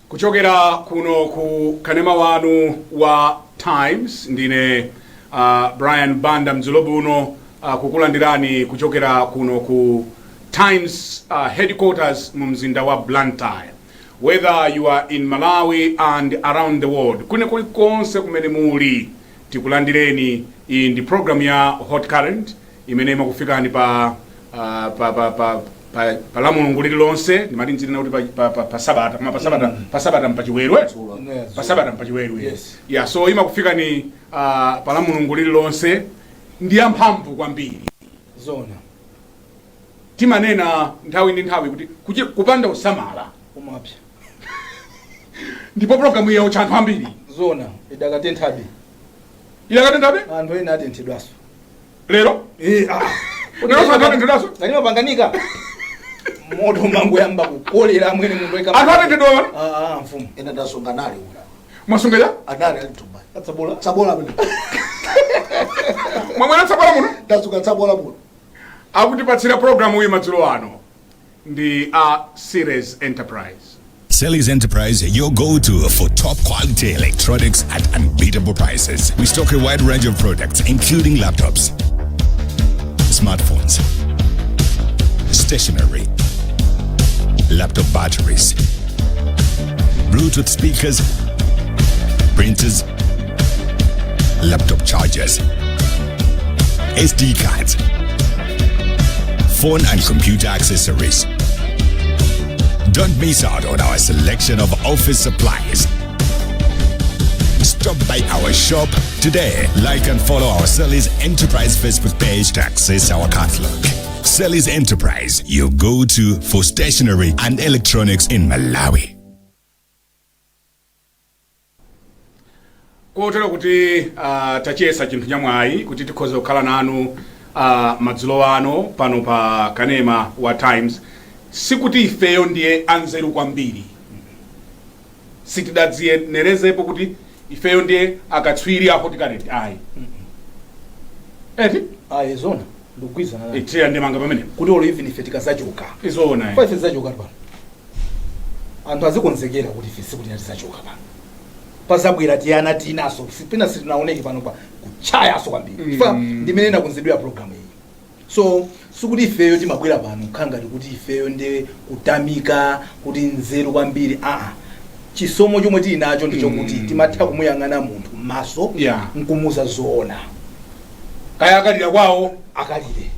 Kuchokera kuno ku kanema wanu wa Times, ndine Brian Banda mdzulo buno kukulandirani kuchokera kuno ku Times headquarters mu mzinda wa Blantyre. Whether you are in Malawi and around the world, kune kulikonse kumene muli, tikulandireni. Iyi ndi program ya Hot Current imene imakufikani pa pa pa pa pa, pa la Mulungu lililonse. Ndimati nzinena kuti pa sabata, koma pa sabata mpachiwerwe. Pa sabata mpachiwerwe. Yes. Yeah, so imakufikani pa la Mulungu lililonse. Ndi yamphamvu kwambiri. Zona. Timanena nthawi ndi nthawi kuti kupanda usamala umapya. Ndipo programu iyo anthu ambiri. Zona, idakatenthabe. Idakatenthabe. Anthu ena atenthedwaso. Lero? Eh, ah. Lero anthu atenthedwaso? Ngati moto umangoyamba kukolera mwene munthu eka. Anthu atenthedwa? Ah, ah, mfumu. Ena ndasunga nali una. Mwasunga? Anali ali mtumba. Atsabola. Tsabola amene. Mwamwera tsabola muno? Ndasunga tsabola muno. Akutipatsira programu iyi madzulo ano ndi a Series Enterprise. Selly's Enterprise, your go-to for top quality electronics at unbeatable prices. We stock a wide range of products, including laptops, smartphones, stationery, laptop batteries, Bluetooth speakers, printers, laptop chargers, SD cards, phone and computer accessories. Don't miss out on our selection of office supplies. Stop by our shop today. Like and follow our Selly's Enterprise Facebook page to access our catalog. Selly's Enterprise, your go-to for stationery and electronics in Malawi. Kotero kuti tachiyesa chinthu chamwayi kuti tikhoze kukhala nanu madzulo ano pano pa kanema wa Times. Sikuti ifeyo ndiye anzeru kwambiri, sitidadziyenerezepo kuti ifeyo ndiye akatswiri a Hot Current, ayi, eti? Ayi, zona, ndikugwirizana naye. Itiya ndemanga pamenepo. Kuti olo even ife tikazachoka, Izona. Ife tizachoka pano, anthu azikonzekera kuti ife sikuti tizachoka pano, pazabwera tiyana tinaso pena sitinaoneke pano pa kuchayaso kwambiri chifukwa ndimene inakonzedwera program iyi. So sikuti ifeyo timabwera pano kukhala ngati kuti ifeyo ndi kutamika kuti nzeru kwambiri, aa. Chisomo chomwe tili nacho ndichokuti timatha kumuyang'ana munthu m'maso nkumuza zoona. Kaya akalira kwawo. Akalire.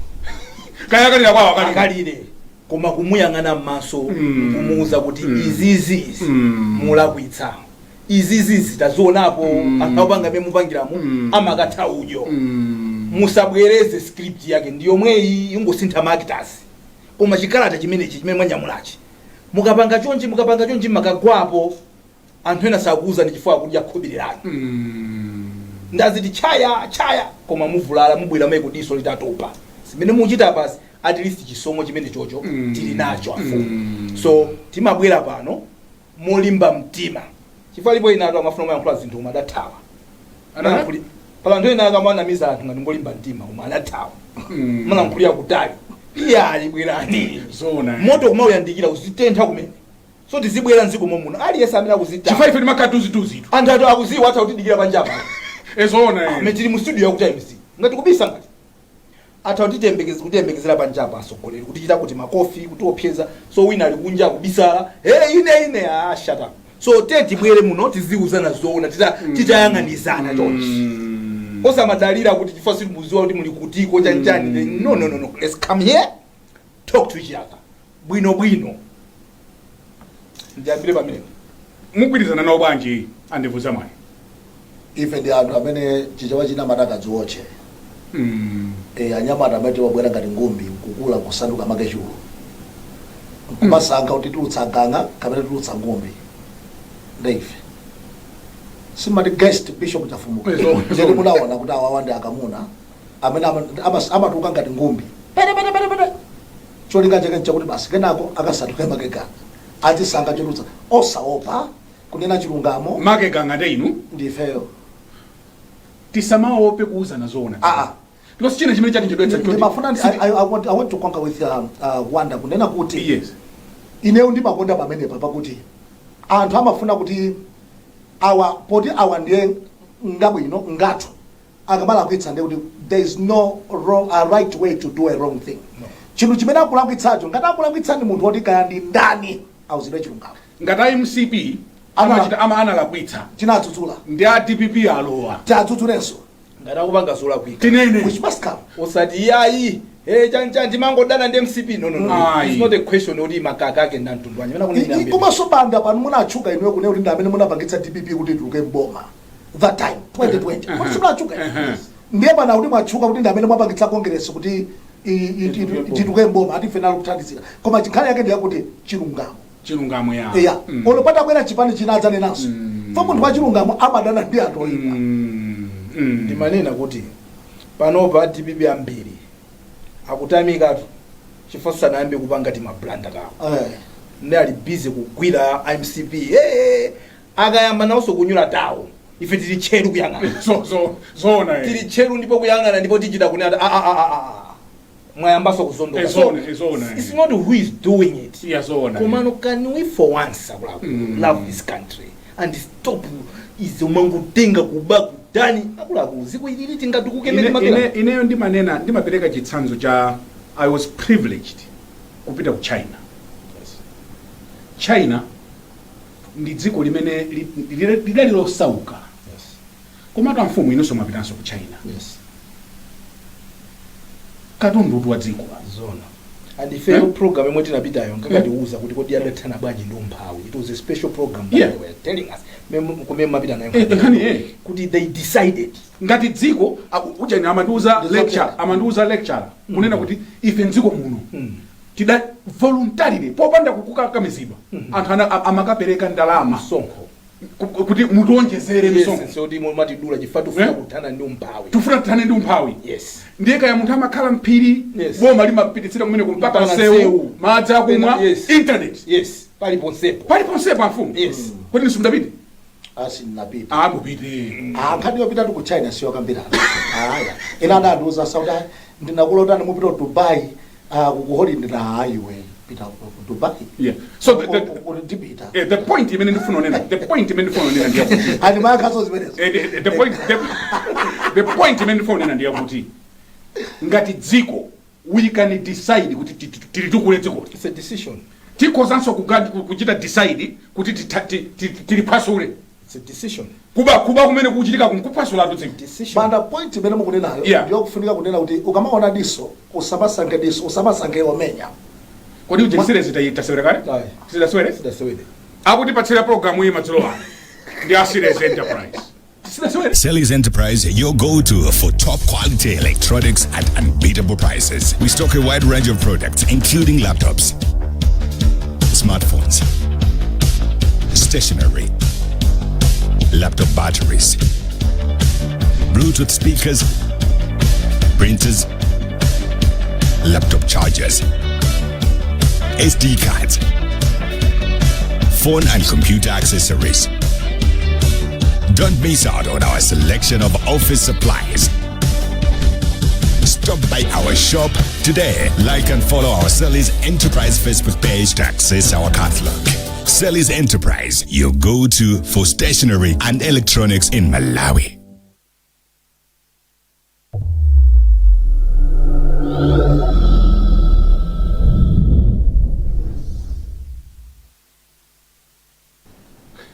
Kaya akalira kwawo, akalire. Akalire, koma kumuyang'ana m'maso kumuuza kuti izizi izi mulakwitsa, izizizi tazionapo, anthu akupanga mmene mupangiramo amakatha udyo. Musabwereze script yake ndi yomweyi, ingosintha ma actors, koma chikalata chimenechi chimene mwanyamulachi, mukapanga chonchi, mukapanga chonchi, makagwapo. Anthu ena sakuuza ndi chifukwa akudya khobiri lanu. Ndaziti chaya chaya, koma muvulala, mubwera mayi kudiso litatopa. Zimene muchita pasi, at least chisomo chimene chocho tili nacho, afumu. So timabwera pano molimba mtima chifukwa lipo ina atu amafuna kumayankhula zinthu koma adathawa. Pala anthu ena akamanamiza anthu ngati ngolimba mtima koma adathawa. Malankhulira kutali, iyayi, bwerani. Zona. Moto kumauyandikira uzitentha kumene. So tizibwera mdziko momuno, aliyense amene akuzitama. Chifukwa ife timakhala tuzituzitu. Anthu atu akuziwa, atha kutidikira panjapa. Ezona. Ame tili mu studio ya ku Times, ngati kubisa, ngati atha kutiyembekezera panjapa atsogoleri kutichita kuti makofi, kutiopseza. So wina ali kunja akubisala, hey, ine ine, ah, shut up. So te tibwere muno tiziuzana zoona titayang'anizana chonchi, osamadalira kuti chifukwa sitimuziwa kuti muli kutiko chanchani. No, no, no, no, let's come here, talk to each other bwino bwino. Ndiyambire pamenepo. Mugwirizana nawo bwanji andevu zamwayi? Ife ndi anthu amene Chichewa china amati akadziwotche. Anyamata amene timabwera ngati ngumbi, nkukula, nkusanduka makechulu, nkumasankha kuti tulutsa nganga kapena tulutsa ngumbi. Ndi ife simati guest Bishop Chafumuka. Ndeti munaona kuti awawa ndi akamuna amene amatuka ngati ngumbi pete pete pete pete. Cholinga chake nchakuti basi kenako akasanduke makeganga, azisankha chotulutsa, osaopa kunena chilungamo. Makeganga ndi inu. Ndifeyo. Tisamaope kuuzana zoona. Ah, ah. Because china chimene chatichedwetsa Ndimafuna I want to concur with Wanda kunena kuti ineyo ndimakonda pamenepa pakuti Anthu amafuna kuti awa, poti awa ndiye ngabwino ngathu, akamalakwitsa ndiye kuti there is no wrong, a right way to do a wrong thing. Chinthu chimene akulakwitsacho, ngati akulakwitsa ndi munthu woti kaya ndi ndani, auzidwe chilungamo. Ngati a MCP amachita ama analakwitsa, tinadzudzula, ndi a DPP alowa, tiadzudzulenso. Ngati akupanga zolakwika, tinene. Which must come. Osati iyayi, hey, chancha ndimangodana ndi MCP. No, no, no. Ayi. It's not a question kuti makaka ake nda mtundu wanji. Mene akunena Komanso Banda, pano munatchuka inuyo kunena kuti ndi amene munapangitsa DPP kuti ituluke mboma that time 2020. Kodi simunatchuka? Ndiye pana kuti mwatchuka kuti ndi amene mwapangitsa Congress kuti ituluke mboma, ati ife nalo kuthandizira, koma chinkhani yake ndiyakuti chilungamo. Chilungamo, ya. Iya. Olo patabwera chipani china adzanenanso fo munthu wa chilungamo amadana ndi anthu oyipa. Ndimanena kuti panopa DPP ambiri akutamikatu chifukwa sanayambe kupanga tima blunder tawo. Ndi ali busy kugwira MCP. Hey, akayamba nawonso kunyula tawo, ife tili tcheru kuyang'ana. So zoona, eh. Tili tcheru ndipo kuyang'ana, ndipo tichita kunena, "Ah, ah, ah, ah, ah. Mwayambaso kuzondoka." Zoona, zoona, eh. It's not who is doing it. Yeah, zoona. Komano can we for once, akuluakulu, love this country and stop izo mangutenga kuba kutani? Akuluakulu, ziko ilili tingatukuke mene mapera. Ineyo ndimanena, ndimapereka chitsanzo cha I was privileged kupita ku China. China ndi dziko limene lidali losauka, komatu amfumu inonso mwapitanso ku China. Yes. Katundu wa dziko. Zona, and ifeyo program imwe tinapitayo nkakatiuza kuti kodi adathana bwanji ndi umphawi. It was a special program that they were telling us kumene mapita nayo, Nkhani, eh. kuti they decided ngati dziko ujani amandiuza Ndi lecture, zotheka. amandiuza lecturer kunena kuti ife mdziko muno tida voluntarily, popanda kukakamizidwa, anthu amakapereka ndalama msonkho kuti mutionjezere misonkho. Yes, so matidula chifukwa tifuna kuthana ndi umphawi. Tifuna tithane ndi umphawi. Ndiye kaya munthu amakhala mphiri, boma limapititsira kumeneko mpaka Mpaka msewu, msewu. madzi akumwa, internet. Yes, paliponsepo. Paliponsepo, amfumu. Kodi nisumudapite? Asinapita. Amupite. Nkhani yopita ku China siyo kambirana. Aya, ina adandiuza sauti ndinakulotani mupita ku Dubai, ku holiday na ayiwe pita ku Dubai. Yeah, so Kuti ndipita. The point imene ndifuna kunena, the point imene ndifuna kunena ndiye kuti Andimayankhaso zimenezo. The point imene ndifuna kunena ndiye kuti ngati dziko we can decide kuti tilitukule dzikoli. It's a decision. Tikhozanso kuchita decide kuti tiliphwasule. It's a decision. Kuba kumene kuchitika kunkuphwasulatu dziko. Decision. Banda, point imene mukunenayo ndiyo kufunika kunena kuti ukamaona diso usamasankhe diso, usamasankhe omenya. Kodi uje Selezi tasewera kale? Ayi. Sidasewere. Sidasewere. Akutipatsira program iyi madzulo ano ndi a Selezi Enterprise. Sidasewere. Selly's Enterprise, your go-to for top quality electronics at unbeatable prices. We stock a wide range of products, including laptops, smartphones, stationery, laptop batteries, Bluetooth speakers, printers, laptop chargers, SD cards, phone and computer accessories. Don't miss out on our selection of office supplies. Stop by our shop today. Like and follow our Selly's Enterprise Facebook page to access our catalog. Selly's Enterprise, your go-to for stationery and electronics in Malawi.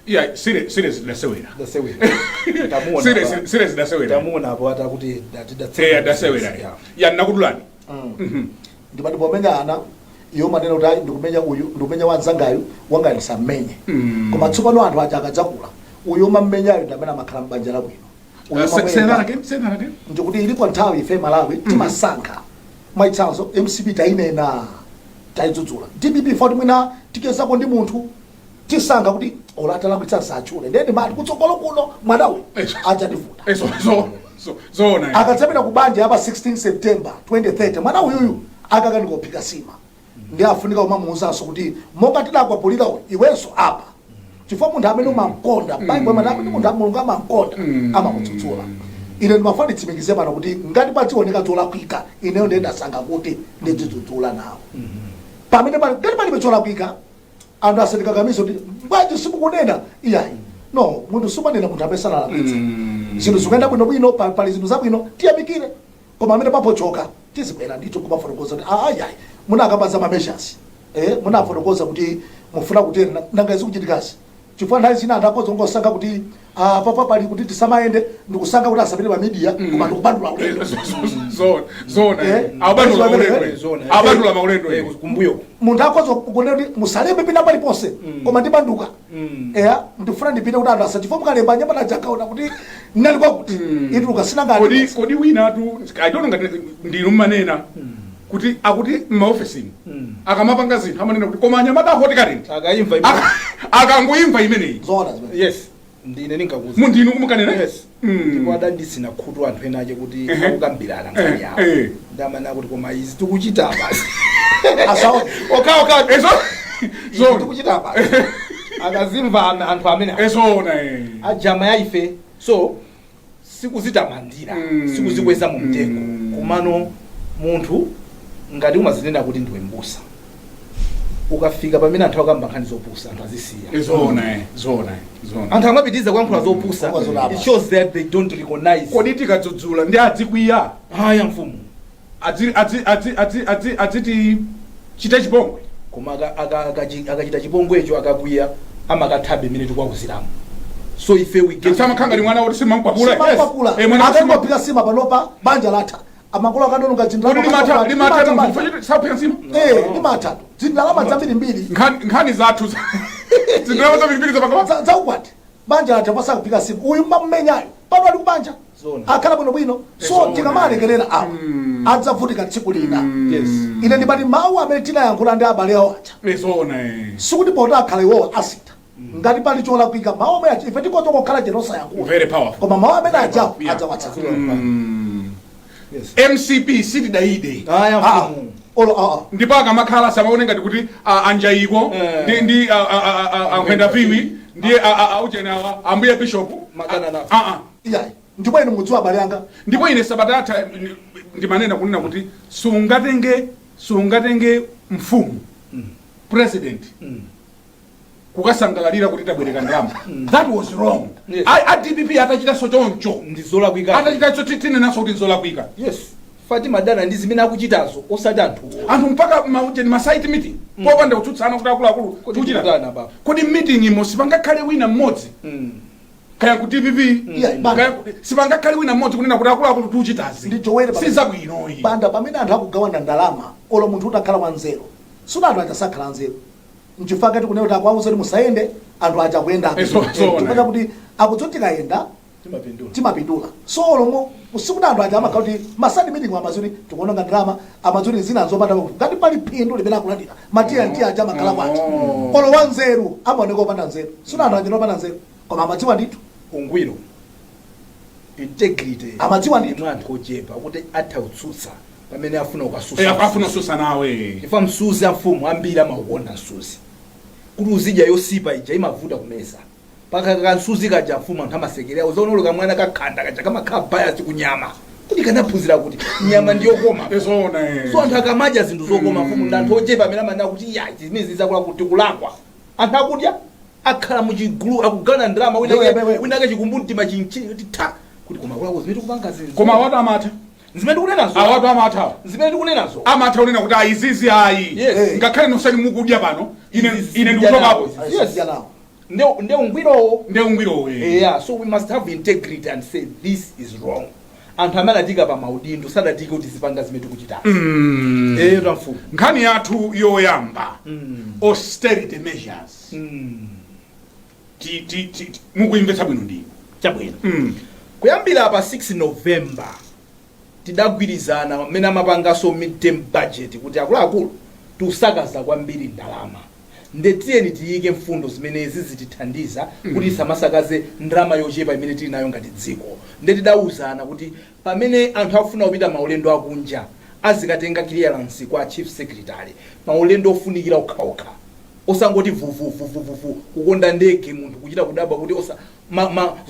Yeah, Selezi dasewera. Dasewera. Tamuona. Selezi dasewera. Tamuona apo atakuti Dasewera. Ya, nakudulani. Ndipati pomenya ana iyo manena kuti ayi, ndikumenya uyu, ndikumenya wanzangayu, wanga ndisammenye. Koma tsopano anthu aja akadzakula, uyu umammenyayo ndi amene amakhala m'banja labwino. Uyu Say that again, say that again. Ndikuti ilipo nthawi ife Malawi timasankha. Mwachitsanzo, MCP tayinena, tayidzudzula. DPP foti mwina tikezako ndi munthu, tisankha kuti olatalakwitsa nsatchule. Ndiye ndimati kutsogolo kuno mwana uyu adzativuta. So zoona. Akadzapita ku banja yapa 16 September 2030, mwana uyuyu akakanika sima, ndi afunika kumamuwuzanso kuti monga tidakwapulira uyu, iwenso apa, chifukwa munthu amene umamkonda, Baibulo imati amene munthu Mulungu amamkonda amamudzudzula. Ine ndimafuna nditsimikize pano kuti ngati padzioneka zolakwika, ineyo ndiye ndasankha kuti ndizidzudzula nawo pamene pali. Ngati palibe cholakwika, Anthu asatikakamize kuti bwanji simukunena. Iyayi, no, munthu sumanena munthu amene sanalakwitse. Zinthu zikuyenda bwinobwino, pali zinthu zabwino, tiyamikire. Koma amene papochoka, tizibwera ndithu kumafotokoza kuti ayayi, munakamba za ma measures, munafotokoza kuti mufuna kutere, nanga zikuchitikazi? Chifukwa nthawi zina anthu akhoza kungosankha kuti papa pali kuti tisamayende, ndikusankha kuti asapite pa media, koma ndikubandula ulendo. Zona. Abandula maulendo. Zona. Abandula maulendo. Kumbuyo. Munthu akhoza kunena kuti musalembe pina paliponse, koma ndibanduka, eya, ndifuna ndipite kuti anthu asachifukwa mukalemba nyamata jakaona kuti ndinali kwakuti ituluka. Kodi Sinangani. Kodi winatu, I don't know ngati ndinu mmanena kuti akuti m'maofesini akamapanga zinthu amanena kuti koma anyamata a Hot Current akayimva akangoimva imeneyi. Zoona zimene. Yes, ndine ninkakuza. Mundinu kumukanena? Yes. Ndipo adanditsina khutu anthu ena ache kuti akukambirana nkhani yawo, ndamana kuti koma izi tikuchita basi. Asaone. Okhaokha. Ezo zona. Tikuchita basi akazimva anthu amene Ezona eh. Ajama ya ife, so sikuzitamandira, sikuzikweza mu mtengo. Komano munthu ngati umazinena kuti ndiwe mbusa, ukafika pamene anthu akamba nkhani zopusa, anthu azisiya. Ezona eh, zona eh, zona. Anthu amapitiriza kuyankhula zopusa. Koma. It shows that they don't recognize. Kodi tikadzudzula ndi adzikwiya? Aya mfumu. Adzi adzi adzi adzi adzi adziti chite chipongwe? Koma akachita chipongwecho, akakwiya, amakathabe imene tikuwawuziramo. So ife we get Samakhala ngati mwana woti simamkwapula. Simakwapula. Eh, mwana woti Akangophika sima panopa, banja latha. Amakolo akanononga. Kodi limatha, limatha munthu saphika nsima? Eh, limatha zindalama zambirimbiri. Nkhani zathu, zindalama zambirimbiri zapakapa. Zaukwati, banja latha pasakuphika sima. Uyu mmamenyayo pano ali kubanja. Zona. Akhala bwinobwino. So Zona. tikamalekerera awa, adzavutika tsiku lina. Ine ndimati mawu amene tinayankhula ndi abale awo aja, Ezona eh. sikuti poti akhala iwowa asintha. Ngati pali cholakwika, mawu amene aja, ife tikhoza kukhala chete osayankhula, Very powerful. koma mawu amene ajawo adzawatsata. Yes. MCP sitidaide. Aya mfumu. Olo Ndipo akamakhala samaone ngati kuti anjayiko ndi ankhwenda viwi ndi auchena awa, ambuye bishop. Magana nawo. Iyayi, ndipo inu mudziwa, abale anga. Ndipo ine sabata yatha ndimanena kunena kuti sungatenge mfumu, president kukasangalalira kuti tabwereka ndalama. That was wrong. A DPP atachitanso choncho, ndi zolakwika. Atachitanso, tinenaso kuti nzolakwika. Yes, Fatima dana ndi zimene akuchitazo, osati anthuwo. Anthu mpaka maujeni ma site meeting popanda kutsutsana kuti akuluakulu, Kodi tikuchita tikutana papa? Kodi meeting imo sipangakhale wina mmodzi, kaya ku DPP, Yeah, banda. kaya sipangakhale wina mmodzi kunena kuti akuluakulu, tikuchitazi Ndi chowere si zabwinoyi? Banda, pamene anthu akugawana ndalama, olo munthu utakhala wanzeru, suti anthu aja sakhala anzeru. Nchifukwa tikunena kuti akuwauza kuti musayende, anthu aja akuyenda. Zoona. Chifukwa kuti akudziwa tikayenda timapindula. Timapindula. So olomo sikuti anthu aja amakhala kuti ma side meeting amadziwa kuti tikuononga ndalama, amadziwa kuti zina zopanda ngati pali phindu limene akulandira. Ma T&T aja amakhala kwacha. Olo wanzeru amaoneka opanda nzeru. Suti anthu aja opanda nzeru, koma amadziwa ndithu. Ungwiro, integrity. Amadziwa ndithu. Ndi anthu ochepa kuti atha kutsutsa pamene afuna ukasusa. Afuna kususa nawe. Chifukwa msuzi, amfumu, ambiri amaukonda msuzi. Kuti uzidya yosipa ija imavuta kumeza. Paka kansuzi kaja, mfumu, anthu amasekerera. Uzaona uli kamwana kakhanda kaja kamakhala bias kunyama, kuti kanaphunzira kuti nyama ndiyokoma. Zoona eh. So anthu akamadya zinthu zokoma, mfumu, ndi anthu ochepa amene amanena kuti ya, zimene zizakula kuti kulakwa. Anthu akudya akhala muchigulu akugana ndalama, Wewe, wewe. winake chikumbumtima chinchi kuti ta kuti koma kulakwa zimene tikupanga zinthu. Koma awatu amatha. Zimene tikunenazo. Awatu amatha. Zimene tikunenazo. Amatha unena kuti ayizizi ayi. Yes. Ngakhale nonseni mukudya pano, ine Izi ine zidya ndikuchokapo. nawo. Yes. Yes. Nawo. Nde ungwirowo. Nde ungwirowe. Yeah, so we must have integrity and say this is wrong. Anthu amene adatika pa maudindo sadatike kuti zipanga zimene tikuchitazi. Eh, tamfumu. Nkhani yathu yoyamba, austerity measures. Mukuyimvetsa bwino ndinu. Chabwino. Kuyambira pa 6 November tidagwirizana mmene amapanganso midterm budget kuti akuluakulu, tikusakaza kwambiri ndalama, nde tiyeni tiyike mfundo zimene zizitithandiza kuti tisamasakaze ndalama yochepa imene tili nayo ngati dziko. Nde tidawuzana kuti pamene anthu akufuna kupita maulendo akunja, azikatenga clearance kwa chief secretary, maulendo ofunikira okhaokha, osangoti vuvuvuvuvuvu kukonda ndege, munthu kuchita kudabwa kuti osa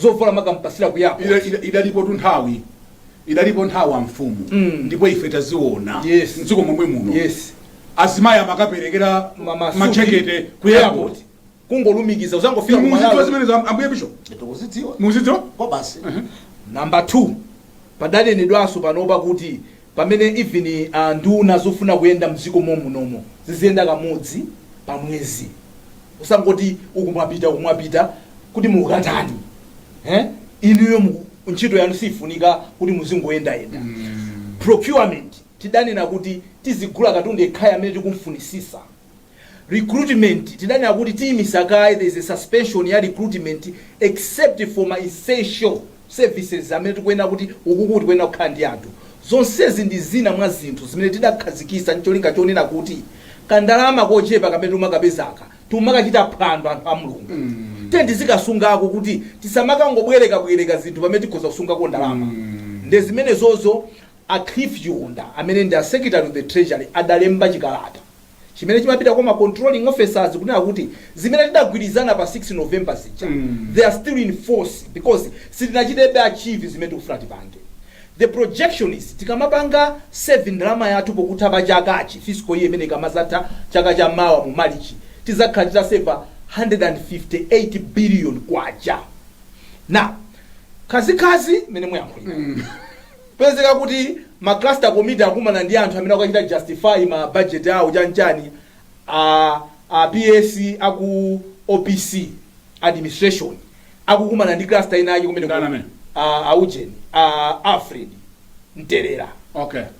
zovala makampasira kuyapo. Idalipo tu nthawi, idalipo nthawi amfumu, ndipo ife taziona mdziko momwe muno. Azimayi amakaperekera masuti machekete ku airport. Kungolumikiza uzangofika ku Muzidziwa Malawi. zimenezo, ambuye bishop? Tikuzidziwa. Muzidziwa? Kwa basi. Number 2, padanenedwanso panopa kuti pamene even nduna zofuna kuyenda mdziko momunomo ziziyenda kamodzi pa mwezi, usangoti ukumwapita ukumwapita kuti mukatani, eh? Inuyo ntchito yanu sifunika kuti muzingoyendayenda. Procurement, tidanena kuti tizigula katundu ekhaya amene tikumfunisisa. Recruitment, tidanena kuti tiyimisa kaye, there is a suspension ya recruitment except for ma essential services amene tikuyenera kuti ukuku tikuyenera kukhala ndi anthu. Zonsezi ndi zina mwa zinthu zimene tidakhazikisa ncholinga chonena kuti kandalama kochepa kamene timakapezaka timakachita phwando, anthu a Mulungu, tiye tizikasungako kuti tisamakangobwereka bwereka zinthu pamene tikhoza kusungako ndalama. Ndi zimene zozo a Cliff Chiunda, amene ndi a Secretary of the Treasury, adalemba chikalata chimene chimapita kwa ma controlling officers kunena kuti zimene tidagwirizana pa 6 November zija, they are still in force because sitinachitebe achieve zimene tikufuna tipange. The projection is tikamapanga save ndalama yathu pokutha pa chakachi, fiscal year imene ikamazatha chaka cha mawa mu Marichi, tizakhala titaseva 158 billion kwacha. Now, khazikhazi mmene muyankhulira, pezeka kuti ma cluster committee akumana ndi anthu amene akachita justify ma budget awo chanchani, a PS aku OPC administration akukumana ndi cluster ina yake kumene. Ndani amene? A aujeni, a Alfred Mterera.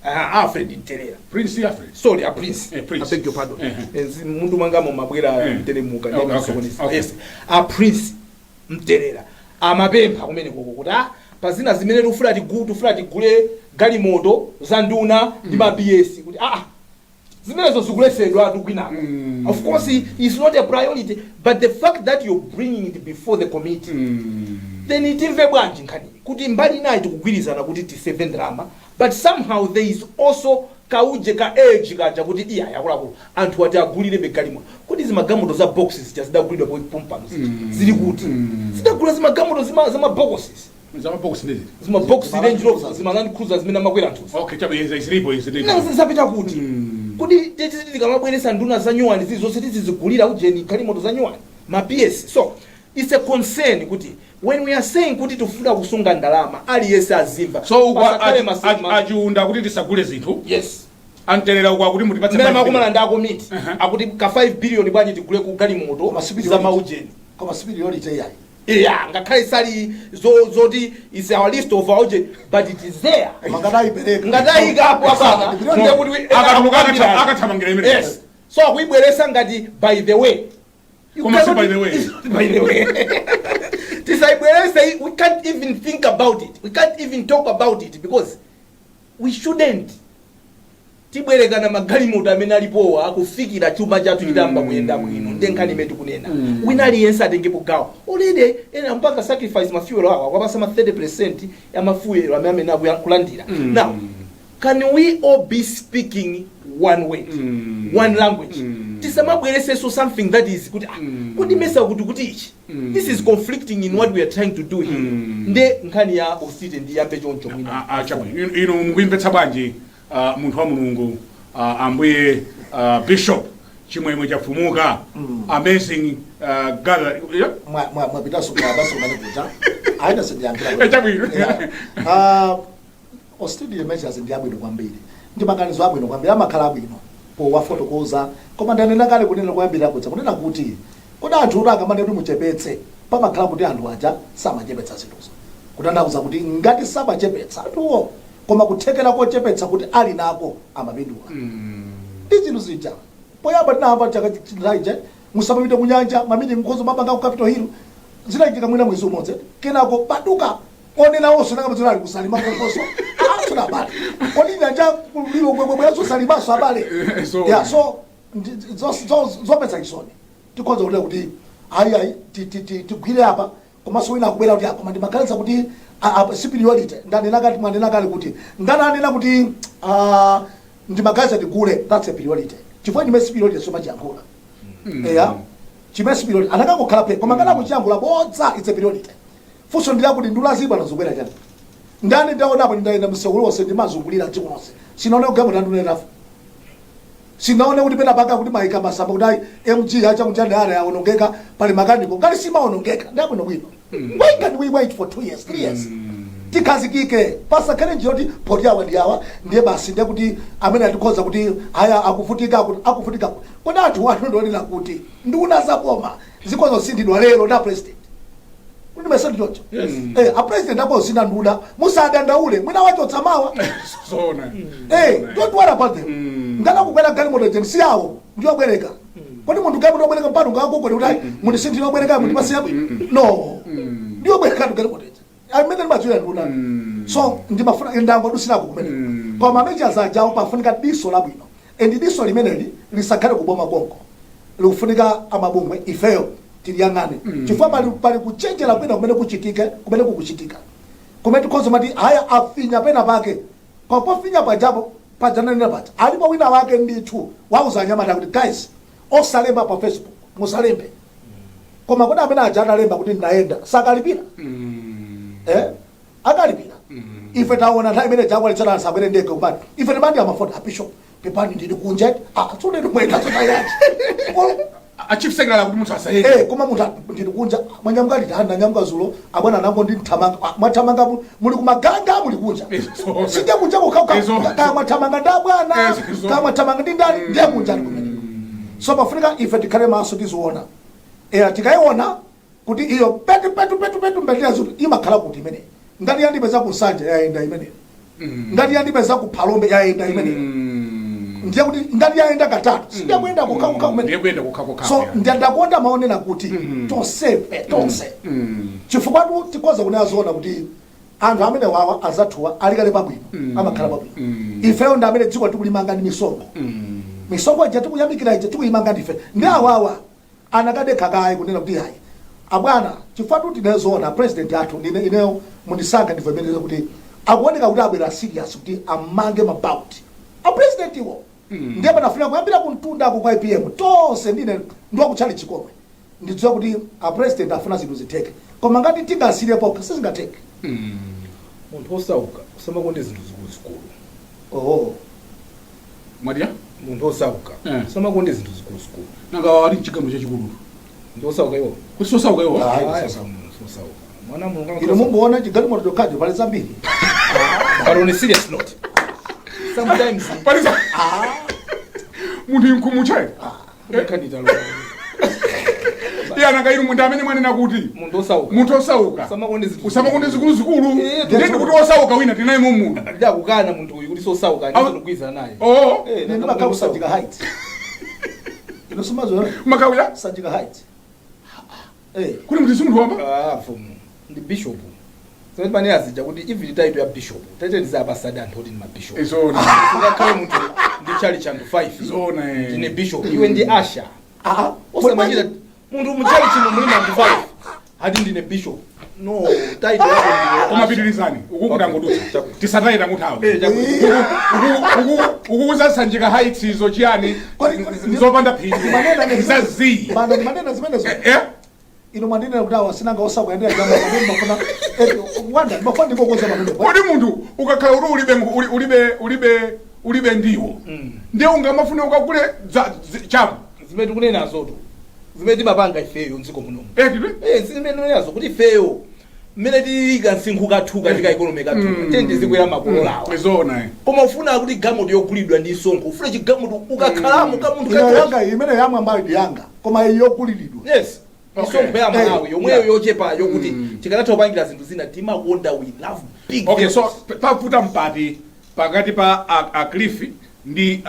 A Alfred Mterera. Prince Alfred. Sorry, a Prince. Prince. I beg your pardon. Eh. Mundu mwangamo mabwera mteremuka. Yes, a Prince Mterera amapempha kumene koko kuti pazina zimene tikufuna tigule galimoto za nduna ndi ma PS, kuti zimenezo zikuletsedwa atu kwinako. Of course it's not a priority, but the fact that you're bringing it before the committee, then timve bwanji nkhani kuti mbali inayi tikugwirizana kuti tiseve ndalama, but somehow there is also kauje ka age kaja kuti iya, yakuluakulu, anthu ati agulire begalimoto. Kuti zimagalimoto za boxes zija zidagulidwa pompano zija zili kuti? Zidagula zimagalimoto zima boxes. Zamabox ndezi? Zima box, Range Rover, zima Land Cruiser zimene amakwera anthuzi. Okay, chabe zilipo, zilipo. Na zapita kuti? Kuti titi tikamabweresa nduna za nyuwani zizi zonse tizizigulira ujeni galimoto za nyuwani, ma PS. So it's a concern kuti when we are saying kuti tifuna kusunga ndalama, aliyense azimva. So uku Pasakhale achiunda kuti tisagule zinthu. Yes. Amterera uku akuti mutipatse Mmene 5 makumana billion. ndi akomiti akuti ka 5 billion bwanji tigule ku galimoto Koma si za maujeni. Koma si priority yayi. Yeah, ngakhale sali zoti is our list of our ujeni, but it is there. Ngatayipereka. Ngatayikapo apana. Ndi priority. Ndiye kuti Akatuluka akathamangira imene. Yes, so akuibweresa ngati by the way. You Koma si cannot- by the way. It's not by the way. Tisaibwerese, we can't even think about it, we can't even talk about it because we shouldn't. Tibwerekana magalimoto amene alipowa akufikira chuma chathu chitamba kuyenda bwino. Ndiye nkhani imene tikunena, wina aliyense atengepo gawo. Already ena mpaka sacrifice ma fuel awo, akwapasa ma 30% ya ma fuel amene akulandira. Now, can we all be speaking one word, one language? Tisamabweresenso something that is kuti kuti mesa kuti ichi, this is conflicting in what we are trying to do here. Nde nkhani ya austerity ndiyambe choncho mwina. Chabwino. Inu mukuimvetsa bwanji, munthu wa Mulungu, ambuye Bishop Chimwemwe Chafumuka? Amazing gathering, yeah? Mwapitanso kwabasomane kuja aina sindiyankhira. Chabwino. Austerity measures ndi abwino kwambiri, ndi maganizo abwino kwambiri, amakhala abwino powafotokoza. Koma ndanena kale kunena kuyambira kudza kunena kuti kodi anthu kuti akamane kuti muchepetse, pamakhala kuti anthu aja samachepetsa zinthuzo, kutanthauza kuti ngati samachepetsa anthuwo, koma kuthekera kochepetsa kuti ali nako amapindula ndi zinthu zija. Poyamba tinayamba chaka chinaija, musamapite kunyanja, ma meeting nkhozo mapanga ku Capitol Hill. Zinachitika mwina mwezi umodzi, kenako paduka onena onse nakamazina ali kusalima konkoso. Tsona abale, kodi nyanja kulilo bwebwebweso salimaso abale? Yeah, so zopetsa chisoni. Tikhoza kunena kuti ayi ayi, tigwire apa, komanso wina akubwera kuti koma ndimaganiza kuti si priority. Ndanena kati mwanena kale kuti ngananena kuti ndimaganiza tigule, that's a priority, chifukwa chimene si priority somachiyankhula. Eya, chimene si priority anakangokhala pe, koma ngati akuchiyankhula bodza, it's a priority. Funso ndilakuti ndulazibwa nazokwera chani? Ndani ndaonapo? Ndayenda msewu lonse, ndimazungulira dziko lonse, sinaone kugamuta nduna itafa. Sinaone kuti pena paka kuti mayika masamba kuti ayi, MG achakuchani ara yaonongeka, pali makaniko ngati simaonongeka ndabwinobwino. Why can't we wait for 2 years, 3 years, tikhazikike? Pasakhale njira kuti poti awa ndi awa, ndiye basi, ndiye kuti amene atikhoza kuti aya akuvutika, akuvutika. Kodi anthu wanu ndionena kuti nduna zaboma zikhoza kusinthidwa lero na president kuti mesati chocho? A president akozina nduna, musadandaule, mwina wachotsa mawa. Zona. Don't worry about them. Ngana kukwera galimoto jen si yawo, ndiyobwereka. Kodi munthu galimoto yobwereka mpano ngakugone kuti ayi, mundisinthire yobwereka, mundipasiya bwino? No, ndiyobwereka galimoto jen amene ndimadziwira nduna. So ndimafuna ndangodusirako kumene. Koma measures ajawo pafunika diso labwino, and diso limeneli lisakhale kuboma konko, likufunika amabungwe, ifeyo tiliyang'ane, chifukwa pali kuchenjera kwina kumene kuchitike, kumene kukuchitika, kumene tikhoza mati haya afinya pena pake. Koma pofinya pajapo pajananena paja alipo wina wake ndithu wauza anyamata kuti, "Guys, osalemba pa Facebook, musalembe." Koma kodi amene aja analemba kuti ndinayenda sakalipira? Eh, akalipira. Ife taona nthawi imene jakwalitsana asakwere ndege kumbali, ife timandi amafoni, "A bishop, pepani, ndili kunja." Ah, tsone ndimwenda tsotayaji. A chief secretary kuti munthu asayende. Eh, koma munthu ndili kunja, mwanyamuka liti? "Hani nanyamuka zulo abwana, nango ndi mthamanga." Ah, mwathamanga muli kumaganga, muli kunja? Sinde kunja kokha. Kaya mwathamanga ndi abwana, kaya mwathamanga ndi ndani, ndiye kunja ali kumeneko. So pafunika ife tikhale maso, tiziona. Tikayiona kuti iyo petu petu petu petu mbetera zuti imakhala kuti imene ngati yandipeza ku Nsanje yayenda imeneyo, ngati yandipeza ku Phalombe yayenda imeneyo, ndiye kuti ngati yayenda katatu sindiye kuyenda kokha kokha kumene. Ndiye kuyenda kokha kokha. So ndakonda maonera kuti tonsefe tonse, chifukwa tu tikhoza kunena zoona kuti anthu amene wawa azathuwa alikale pabwino, amakhala pabwino. Ifeyo ndi amene dziko tikulimanga ndi misonkho. Misonkho ija tikuyamikira ija tikuyimanga ndife. Ndi awawa anakadekha kaye kunena kuti hayi abwana, chifukwa tu tinezoona president athu, ndine ineyo mundisankha, ndivomereze kuti akuoneka kuti abwera serious kuti amange mabauti a president iwo. Ndiye panafuna kuyambira kumtunda ako kwa IPM tonse, ndine ndiwakutchali chikomwe, ndidziwa kuti a president afuna zinthu zitheke, koma ngati tingasire pokha sizingatheke. Munthu osauka usamakonde zinthu zikuluzikulu. Oh. Mwatiya? Munthu osauka usamakonde zinthu zikuluzikulu. Nanga ali mchigamu chachikulu? Ndi osauka iwo? Kuti sosauka iwo? Ah. Ayi, osauka. Osauka mwana Mulungu. Ino mungoona chigalimoto chokhacho, pali zambiri. But on a serious note, sometimes Pali munthu inkumucha. Khanditalo. Iye ananga inu munthu amene mwanena kuti Munthu osauka munthu osauka usamakonde zinthu usamakonde zikuluzikulu. Eh, Ndiye kuti osauka wina tinaye munthu. Ndakukana munthu uyu kuti sosauka, ndinogwirizana naye. Oh. Eh, ine ndimakhala ku Sanjika Heights, ino simazoona. Makawira. Sanjika Heights. Kuti munthu si munthu wamba. Ah, mfumu ndi bishop. Zimene pane azija kuti even title ya bishop title zapasada anthu oti ndi mabishop. Izona. Ungakhale munthu ndi chali chanthu 5. Zona, eh. Ndine bishop, iwe ndi usher. Ah. Osamachita munthu muchali chino muli anthu 5 ati ndine bishop. No, title yako ndiwe Koma usher. pitirizani uku kutangodutsa. Chaku. Tisataye tanguthawi. Eh, chaku. Uku kuzasanjika Heights izo chiyani? Zopanda phindu. Zazi. Bana, ndimanena zimenezo. Eh. Ino mwandinena kuti awa sinanga osauka yandira jama pamene mafuna wanda ndimafuna ndikokoza pamene. Kodi munthu ukakhala kuti ulibe ulibe ndiwo, ndiye ungamafune ukakule chabu? Zimene tikunenazotu, zimene timapanga ifeyo mdziko munomu. Eh, titwe. Eh, zimene tikunenazo kuti ifeyo mmene tilili kansinkhu kathu katika economy kathu, tende zikwera makololawa. Zona, eh. Koma ufuna kuti galimoto yogulidwa ndi msonkho, ufuna chigalimoto ukakhalamo kamunthu Ino yanga imene yamwambayo ndi yanga, koma iyi yoguliridwa. Yes. Misonkho ya Malawi yomweyo yochepayo kuti tikanatha kupangira zinthu zina, timakonda, we love big Okay, so vehicles. pavuta mpati pakati pa a Cliff ndi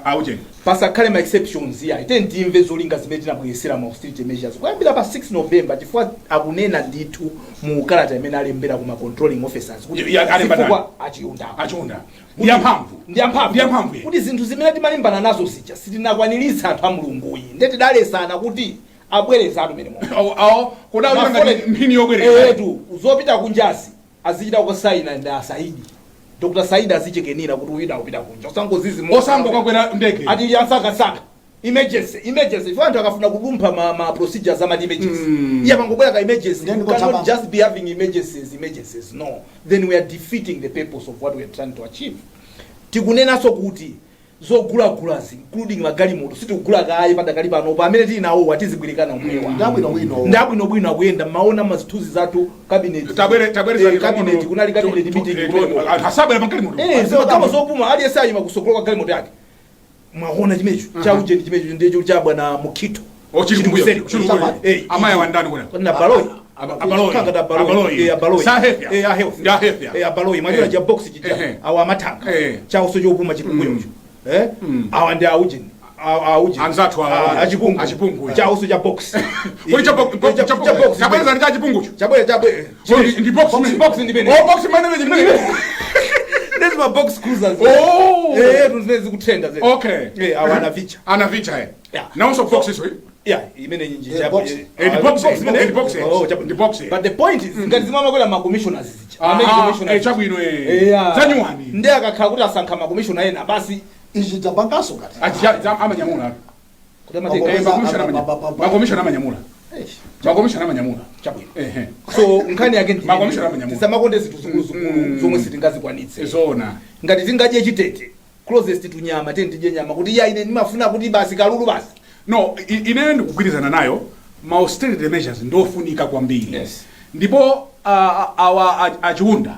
aucheni. Pasakhale ma exceptions ya ite. Ndimve zolinga zimene tinabweresera ma austerity measures kuyambira pa 6 November, chifukwa akunena ndithu mu kalata imene alembera kuma controlling officers kuti Alemba zifukwa achiyunda. Achunda ndi amphamvu. Ndi amphamvu. Ndi amphamvu, kuti zinthu zimene timalimbana nazo zija sitinakwaniritsa. Anthu a Mulunguyi nde tidalesana kuti abwerezatu mene momwe. Awo awo koda ngati mphini yobwereza. Etu, zopita kunjasi azichita kusaina ndi asaidi, Dr Saidi azichekenera kuti uyida kupita kunja, usangozizi. Osango kakwera ndege. Ati yansakasaka emergency, emergency, ifo anthu akafuna kudumpha ma procedures amati emergency. Iye amangobwera ka emergency. Then You cannot kotsama. just be having emergencies, emergencies, no. Then we are defeating the purpose of what we are trying to achieve. Tikunenanso kuti Zogulagulazi, including magalimoto, sitikugula kaye padakali pano. Pamene tili nawo atizibwerekana omwewa. Ndabwinobwino. Ndabwinobwino, akuyenda. Maona mazithunzi zathu, cabinet. Tabwere, tabwere. Cabinet, kunali cabinet meeting kumeneko. Asabwera magalimoto. Zimakama zopuma, aliyense ayima kusokolo kwa galimoto yake. Mwaona chimecho cha ujeni, chimecho ndicho cha bwana Mukhito. Oh, chili kumbuyo. Chili Chili kumbuyo. Amayi wandani kuna? Na Baloi. Abaloi. Kanga da Baloi. Abaloi. Abaloi. Sa health ya. A health. Ya health ya. Abaloi mwachona cha box chija. Awa amatanga. Chawo chopuma chili kumbuyo. Awa ndi aujeni. Aujeni. Anzathu awa. Achipungu. Achipungu, eh. Chawo cha box. Kuli cha box? Cha box. Chabweza ndi cha chipungucho. Chabwera, chabwera. So ndi box. Box ndi bene. Oh, box manager ndi. Ndezi ma box cruisers. Oh. Zimene zikutrenda zezi. Okay. Awa anavicha. Anavicha, eh. Yeah. Nawonso box iso. Yeah, imene nyinji Box. Ndi box, imene. ndi box. Oh, Ndi box. But the point is, ngati zimamakwera ma commissioners zija. Amene commissioners. Chabwino, eh. Zanyuwani. Ndi akakhala kuti asankha ma commissioner ena basi. Ichi chapangaso ngati. Achi amanyamula. Kuti amatenga. Makomishona amanyamula. Makomishona amanyamula. Makomishona amanyamula. Chabwino. Ehe. So nkhani yake ndi Makomishona amanyamula. tisamakonde zinthu zikuluzikulu zomwe sitingazikwanitse. Zona. Ngati tingadye chitete, closest to nyama, teni tidye nyama. Kuti iya, ine ndimafuna kuti basi kalulu basi. No, ineyo ndikugwirizana nayo. Ma austerity measures ndofunika kwambiri. Ndipo awa achiunda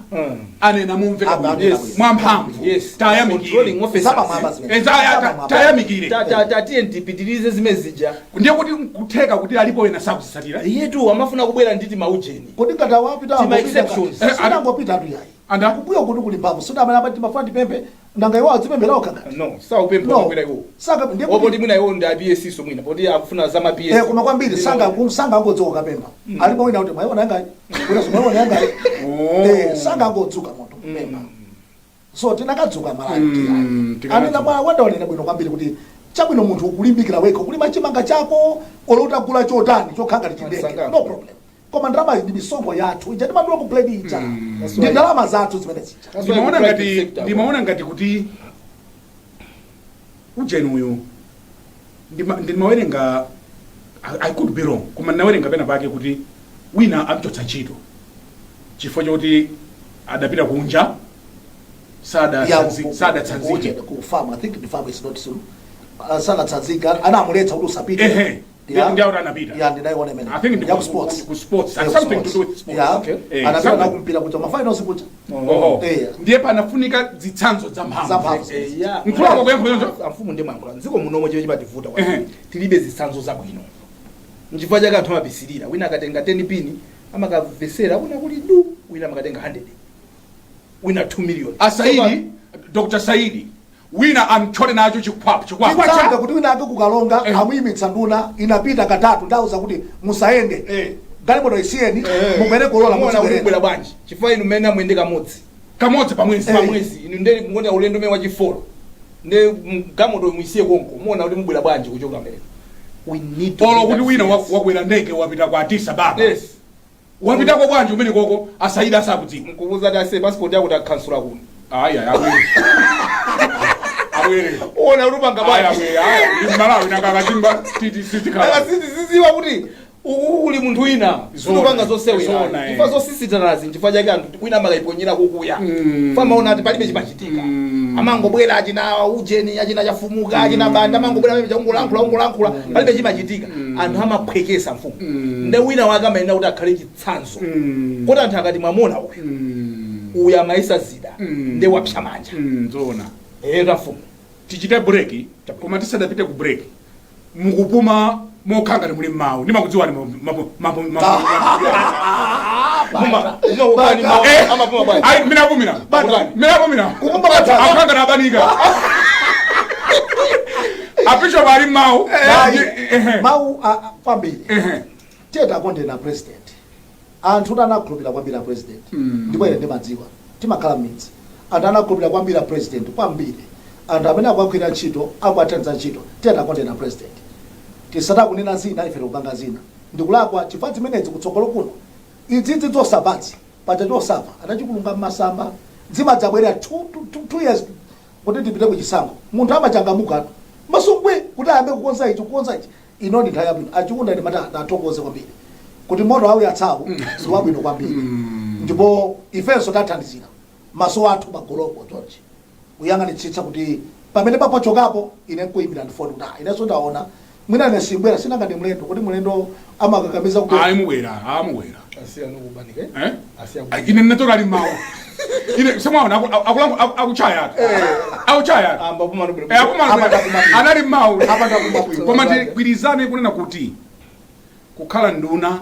anena mumveka bwino. Yes. Mwamphamvu. Tayamikire. Controlling officers. Zapamwamba zimene. Zapamwamba. Tayamikire. Tatiye ndipitirize zimene zija. Ndiye kuti nkutheka kuti alipo ena sakuzitsatira. Iyetu amafuna kubwera nditi maujeni. Kodi ngati awapita Tima exceptions. sinangopita atu yayi. Anda? Kumbuyo kuti kuli mphamvu, sina amene amati mafuna ndipemphe, nanga iwo adzipempherawo kangati? No, saupempha. No. Kubwera iwo. Sanga ndiye Opoti mwina iwo ndi a PS so mwina poti akufuna za ma PS. Koma kwambiri sanga angodzuka kapempha. Alipo wina kuti mwayiona yangayi, wina mwayiona yangayi. Oh. Sanga angodzuka munthu kupempha. So tinakadzuka Malawi. Tikanadzuka. Anena mwa wandaonena bwino kwambiri kuti chabwino munthu ukulimbikira wekha kulima chimanga chako, olo utagula chotani chokhanga chideke. Masangano. No problem, koma ndalama ndi misonkho yathu ija, timadula ku plate ija, That's ndi why. ndalama zathu zimene zija. That's why Ndimaona ku private ngati sector. Ndimaona ngati kuti ujeni uyu ndimawerenga, I could be wrong, koma ndinawerenga pena pake kuti wina amchotsa ntchito chifukwa chokuti adapita kunja sadatsanzike. Ku farm, I think the farm is not so sanatsanzika, anamuletsa kuti usapite. Ehe. Yeah. Ndi akuti anapita. Yeah, ndinayiona imene. I think ndi Ya ku sports. ku sports. Yeah, ku Something to sports. do with sports. Yeah. Okay. Anapita Something. nakumpira kuja, ma finals kuja. Oho. Ndiye panafunika zitsanzo zamphamvu. Zamphamvu. Yeah. Mkulu kuyankha choncho? Amfumu, ndi mwayankhula, mdziko munomo chimene chimativuta kwambiri, tilibe zitsanzo zabwino. Nchifukwa chake anthu amapisilira. Wina akatenga 10 pini amakavesera kuna kuli du, wina amakatenga 100, wina 2 million. Asaidi, Dr Saidi, wina amtchole nacho chikhwapu, chikhwapu. Chitsanga kuti wina ake kukalonga amuyimitsa nduna, inapita katatu, ndauza kuti musayende, galimoto isiyeni, mumene kulola. Muona kuti muzibwerera. kubwera bwanji, chifukwa inu mmene amuyende kamodzi Kamodzi pamwezi. Pamwezi inu ndeli mukonda ulendo umene wachifolo, nde galimoto muisiye konko, muona kuti mubwera bwanji kuchoka America. We need to Olo be kuti that wina serious. wakwera ndege wapita kwa Addis Ababa. Wapitako bwanji umene koko asaidi asakudziwa? Nkubuza ati ase passport yako takhansula kuno. Ayi, ayi, abwere, abwere. Ona kuti upanga Ayi, bwanji. abwere, ayi, ndi Malawi nakakachimba titi sitikhala. Akasiziziwa kuti uku kuli munthu wina. Zona. Zopanga zosewera. Zona, eh. Chifukwa zosisitanazi, nchifukwa chake anthu wina amakayiponyera kukuya. Famaona ati palibe chimachitika. Amangobwera achina ujeni, achina Chafumuka, achina Banda, amangobwera pamene chakungolankhula, ungolankhula, palibe chimachitika. Anthu amaphwekesa, mfumu. Nde wina wake amayenera kuti akhale chitsanzo, kuti anthu akati mwamona uyu, uyu amayisa zida, nde wapsa manja. Zona. Era, mfumu. Tichite break, koma tisadapite ku break, mukupuma mokha ngati muli mmawu, ndimakudziwani. Uma ukani amapuma bwanji? Ayi, mina apumira, mina apumira. Kukumba katatu. Akhanga nabanika abishop ali mmawu. Ayi, mawu kwambiri. Tiye takondena president. Anthu anakhulupirira kwambiri a president, ndipo ine ndimadziwa, timakhala m'midzi, anthu anakhulupirira kwambiri a president kwambiri. Anthu amene akuagwira ntchito, akuathandiza ntchito, tiye takondena president. Tisatakunena zina, ife tikupanga zina, ndikulakwa, chifukwa zimenezi kutsogolo kuno idzidzi zosavatsi paja chosafa adachikulunga mmasamba, zimadzabwerera 2 years kuti tipite kuchisankho. Munthu amachangamuka masungwe kuti ayambe kukonza ichi, kukonza ichi. Ino ndi nthawi yabwino. Achiunda ndimati athokoze kwambiri kuti moto auyatsawo ndi wabwino kwambiri, ndipo ifenso tathandizira maso athu magoloko chonchi kuyang'anitsitsa kuti Pamene papochokapo, ine nkuyimbira ndifoni kuti, "Ah, inenso ndaona mwina ine simbwera, sinanga ndi mlendo kuti mlendo amakakamiza kubwera." Ayi, mubwera, amubwera. Asiya nokubanika. Eh? Asiya. Ai, ine ndinatoka ali mawu, ine semwaona akuchaya, akuchaya. Amba pumano bwino. Eh, akumana. Apata kumabwino. Anali mawu. Apata kumabwino. Koma tigwirizane kunena kuti kukhala nduna,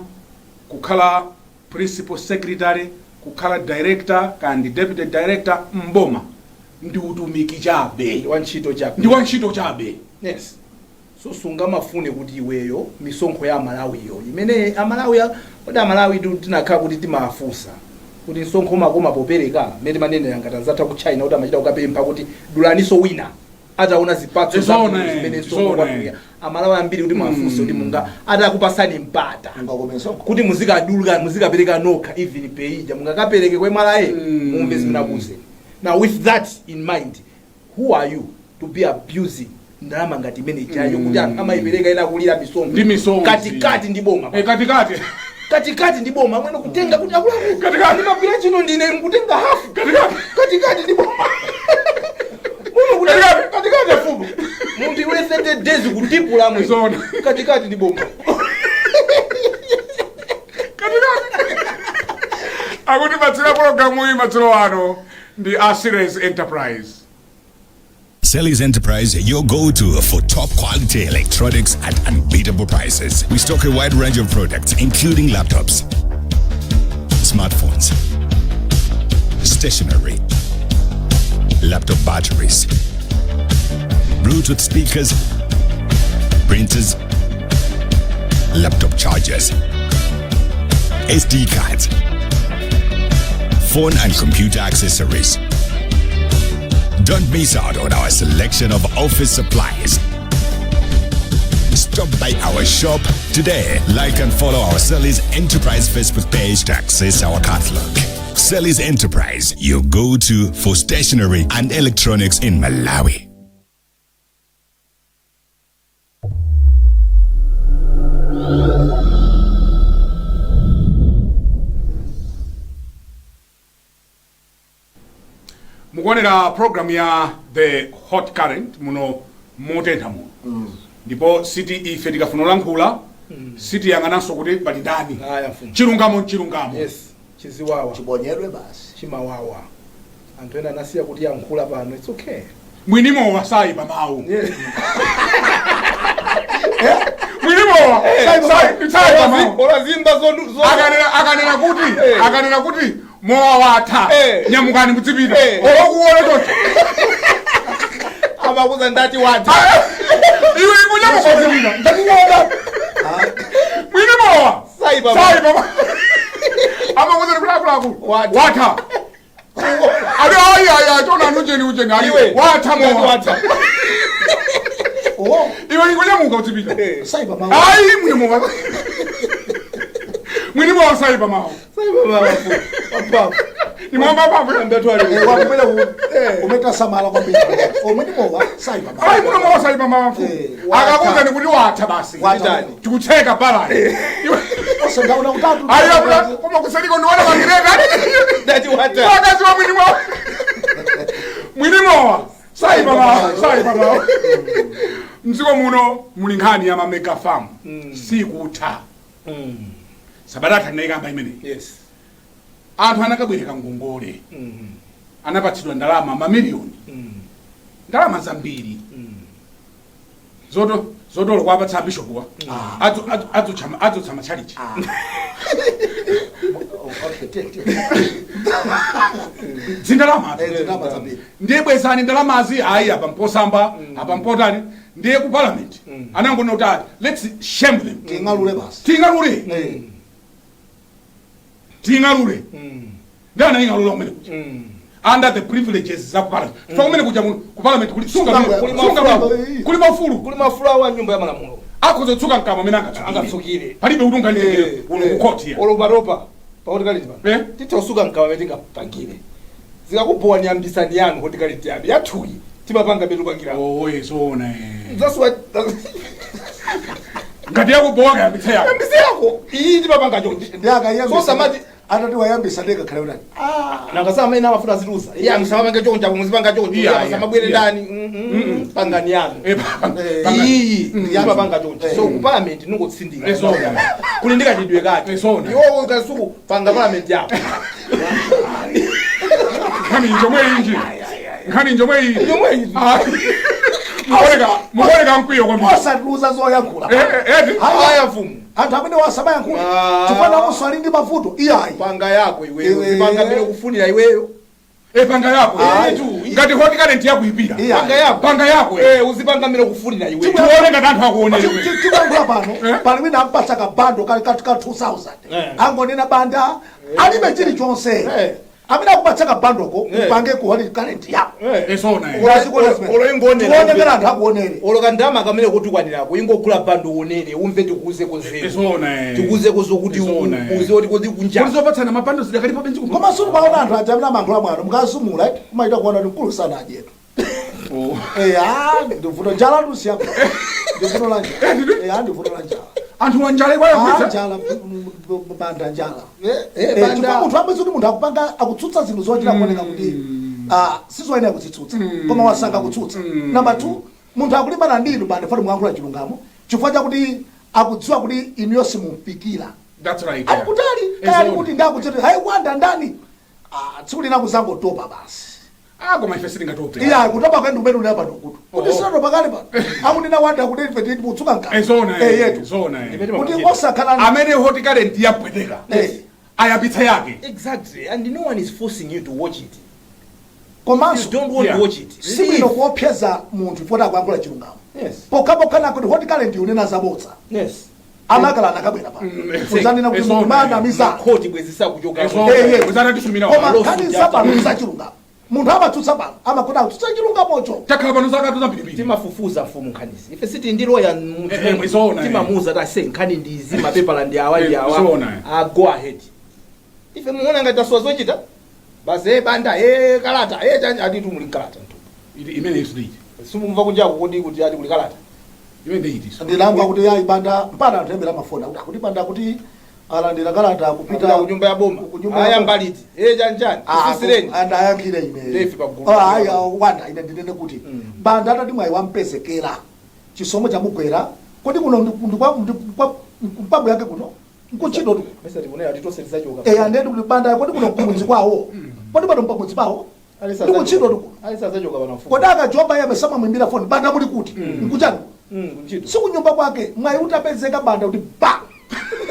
kukhala principal secretary, kukhala director kandi deputy director mboma ndi utumiki chabe. Ndi wantchito chabe. Ndi wantchito chabe. Yes, so sungamafune kuti iweyo misonkho ya Amalawiyo imene Amalawi, kodi Amalawi tinakhala kuti timafunsa kuti msonkho umakoma popereka, mmene timanenera ngati anzathu ku China kuti amachita kukapempha kuti dulaniso wina ataona zipatso Zoona, zabwino zimene msonkho zoona. kwatuluka. Amalawi ambiri kuti mwafunse kuti munga atakupasani mpata Ungakome msonkho kuti muzikaduluka, muzikapereka nokha, even peija mungakapereke kwa MRA, mumve zimene akuuzeni. Now, with that in mind, who are you to be abusing ndalama ngati imene ichayo kuti anthu amayipereka, ina kulira misonkho? Ndi misonzi. Katikati ndi boma. Eh, katikati. Katikati ndi boma mwene kutenga kuti akuluakulu, Katikati. ndimagwira ntchito ndine, nkutenga hafu. Katikati. Katikati ndi boma muno kuti Katikati. katikati afumu munthu iwe 30 days kutipula mwe. Zoona. Katikati ndi boma. Katikati. Akutipatsira pologalamu iyi madzulo ano ndi a Series Enterprise. Selly's Enterprise, your go-to for top quality electronics at unbeatable prices. We stock a wide range of products, including laptops, smartphones, stationery, laptop batteries, Bluetooth speakers, printers, laptop chargers, SD cards, phone and computer accessories. Don't miss out on our selection of office supplies. Stop by our shop today. Like and follow our Selly's Enterprise Facebook page to access our catalog. Selly's Enterprise, your go-to for stationery and electronics in Malawi. Mukuonera program ya The Hot Current muno motentha muno, ndipo siti ife tikafuna kulankhula sitiyang'ananso kuti pali ndani. Aya, mfumu. Chilungamo nchilungamo. Yes, chiziwawa. Chibonyedwe basi. Chimawawa, anthu ena anasiya kuti yankhula pano, it's okay. Mwinimowa sayipa mawu. Yes. Mwinimowa sayipa mawu. Olazimba zonu Akanena kuti akanena kuti mowa watha, nyamukani mudzipita. Olokuona choncho. Amakuza ndati watha. Iwe ikunyamuka udzipita. Ndakuona. Mwinimowa Sayipa mawu. sayipa mawu. Amakuza kuti akuluakulu, Watha. watha. Ali ayi ayi ayi, chona ucheni ucheni ali. Iwe. Watha Ndati mowa. watha. Oh. Iwe ikunyamuka udzipita. Saipa mawu. Ayi, mwinimowa, mwinimowa sayipa mawu. Sayipa mawu apapo. Nimwamba papo. Ambetwali. Wamene umetasamala kwambiri omwe ndimowa saipa mawu. Ayi, muno mowa sayipa mawu. Watha. Akakuza kuti watha basi. Watha. Tikutseka balani. Osendaona kutatu. Ayi, akula koma kusaliko ndiona makireta. Ndati watha. Akazi wa mwinimowa, mwinimowa sayipa mawu, sayipa mawu. Mdziko muno muli nkhani ya ma mega farm, sikutha. Sabata tinayikamba imeneyi. Yes. Anthu anakabwereka ngongole, anapatsidwa ndalama mamiliyoni, ndalama zambiri zoto zotolo kwapatsa abishopuwa adzutsa matchalichi. Okay, take. Zindalama. Zindalama zambiri. Ndiye bwezani ndalamazi. Ayi, apa mposamba, apa mpotani. Ndiye ku parliament anangonena kuti ati let's shame them. Ting'alule basi. Ting'alule. Ting'alule. Ndi anaying'alula kumene kuja under the privileges za ku parliament, chifukwa kumene kuja ku parliament kuli sunga Kuli sunga maufulu. kuli maufulu. Kuli maufulu awo a nyumba ya malamulo. Akhoza kutsuka mkamwa amene angatsukire. Angatsukire. Palibe kuti unganitekere uno ku court ya. Olopatopa pakuti pano Eh? titha kusuka mkamwa amene tingapangire, zikakubowa niyambisani yanu kuti kaliti yanu yathuyi timapanga betu pangira. Oye, zoona eh. That's what Ngati yakubowa kayambitse yako. Yambise yako, iyi timapanga chonchi. Ndi akayiyambisa. So samati Atati wayambisa ndeka khale utani? Nanga amene amafuna zitusa iye musamapanga choncho, apo muzipanga choncho. Iya, Musamabwere. iya. Ndani? Pangani yanu. Iyi imapanga choncho. So ku parliament ningotsindika. Zona. Kuli ndikachidwe kake. Zona. Iwowo kasuku panga parliament yako. Nkhani njomwe inji, nkhani njomwe iyi. Yomwe iyi. Ah. Mukuoneka mkwiyo kwambiri. Osatiluza zoyankhula. Eh, eh, eh. Aya mfumu. Anthu amene wasamayankhula Ah. chifukwa nawonso ali ndi mavuto, iyayi. Panga yako iweyo. Iwe. Zipanga mmene kufunira iweyo. Eh, panga yako. Ah, tu. Ngati hot current yakuipira. Iya. Panga yako. Panga yako. Eh, uzipanga mmene kufunira iweyo. Tione ngati anthu akuonera. Tikuyankhula pano, Eh? pali wina ampatsa kabando ka 2000, Eh. angonena Banda alibe chilichonse. Eh. Amene akupatsa kabandoko, Eh. upange ku hot current yako. Eh. Esona. Olo ingonera. Tione ngati anthu akuonere. Olo kandama kamene kutukwanirako, ingogula bando uonere, umve, tikuuzeko nzeru. Esona. Tikuuzeko zokuti Zona, eh. uze kuti kuti kunja Kuti zopatsana mabando zidakalipo benzi kuno. Koma sulumaona anthu aja amene amayankhula mwano, mukazumula kumaita kuona kuti mkulu sanadyetu. Oh. Eya, ndivuto njala lusiya, ndivuto la njala. Eya, ndivuto la njala. Anthu wanjala Ah, ikwayakwitsa. njala, Banda, njala. Banda. Chifukwa munthu amene kuti munthu akupanga, akutsutsa zinthu zochita kuoneka kuti sizoyenera kuzitsutsa, koma wasankha kutsutsa. Number two, munthu akulimbana ndi inu, Banda, fati muyankhula chilungamo chifukwa chakuti akudziwa kuti inuyo simumfikira. That's right. Ali kutali kaya ali Ezona. kuti ndakuti hayi wanda ndani. Ah, tsiku lina kuzangotopa basi. Ah, koma ife sitingatope. Iya, kutopa kwenu kumene uli pano kuti Oh. sinatopa kale pano akunena wanda kuti ife titi mutsuka mkati. Ezona. Eh, yetu. Zona. Kuti osakhala Amene hot current yapweteka. Eh. Ayambitsa yake. Exactly, and no one is forcing you to watch it. Komanso You don't want to watch it. sibwino kuopseza munthu poti akuyankhula chilungamo. Pokhapokha kuti hot current unena zabodza, amakala anakabwera pano uzanena kuti Ezona. mumanamiza. Makhoti bwezisa kuchoka. Ezona. Eh, eh. Uzanatisumira. Koma Alofu nkhani jata. zapano zachilungamo, munthu amatsutsa pano, amakuti akutsutsa chilungamocho. Takhala pano zaka zambirimbiri. Timafufuza mfumu nkhanizi. Ife siti ndi lawyer. Eh, eh, zoona, eh. Timamuuza ta se nkhani ndizi, mapepala ndi awa ndi Eh, awa. zoona, eh. Ah, go ahead. Ife muona ngati tasowa zochita basi. Eh, Banda, eh, kalata, eh, chanja atitu muli kalata mtu. Imene isu ndiji. Simumva kunjaku kodi kuti ati kuli kalata? Imene ndiyiti. Ndinamva kuti yayi Banda, mpana anthu embera mafoni akuti Banda kuti alandira kalata kupita Kupita ku nyumba ya boma. Ku nyumba ya Aya boma. mbaliti, eh, chanjani kusisireni. Andayankhire ine. Ndefi pagulu. Ah, aya wanda, ine ndinene kuti Banda atati mwayi wampezekera, chisomo chamugwera, kodi kuno mpambo yake kuno nkuchito tu. Mesa tikunena ati tonse tizachoka. Eya, ndeti kuti Banda kodi kuno kumudzi kwawo, kodi pano mpamudzi pawo ndikuchito tu kuno. Alisa azachoka pano mfumu. Kodi akajomba yeme samamwimbira foni, "Banda, muli kuti?" Nkuchani? Kunchito. Sikunyumba kwake. Mwayi utapezeka Banda kuti ba,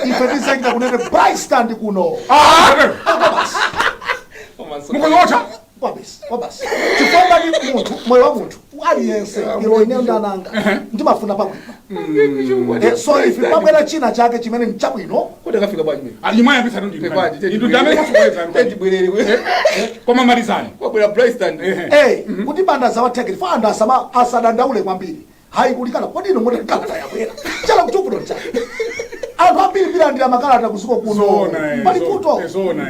ife tisachita kunene Brighstand kuno. Ah, mukuzocha. Kwabasi, kwabasi, chifukwa ngati munthu, moyo wa munthu aliyense, ilo ine ndananga ndimafuna pabwino. So ife pabwera china chake chimene nchabwino. Kodi akafika bwanji mimi? Alimaya yambitsa ndi. Indu ndi amene mwasokoneza. Tendibwerere. Koma malizani. Kwabwera Brighton. Kuti Banda zawathekera fo anthu asama asadandaule kwambiri. Hayi, kulikala kodi ino moti kalata yabwera chala kuchukuno chake, anthu ambiri pilandira makalata kuziko kuno. Zona. Pali kuto. Zona.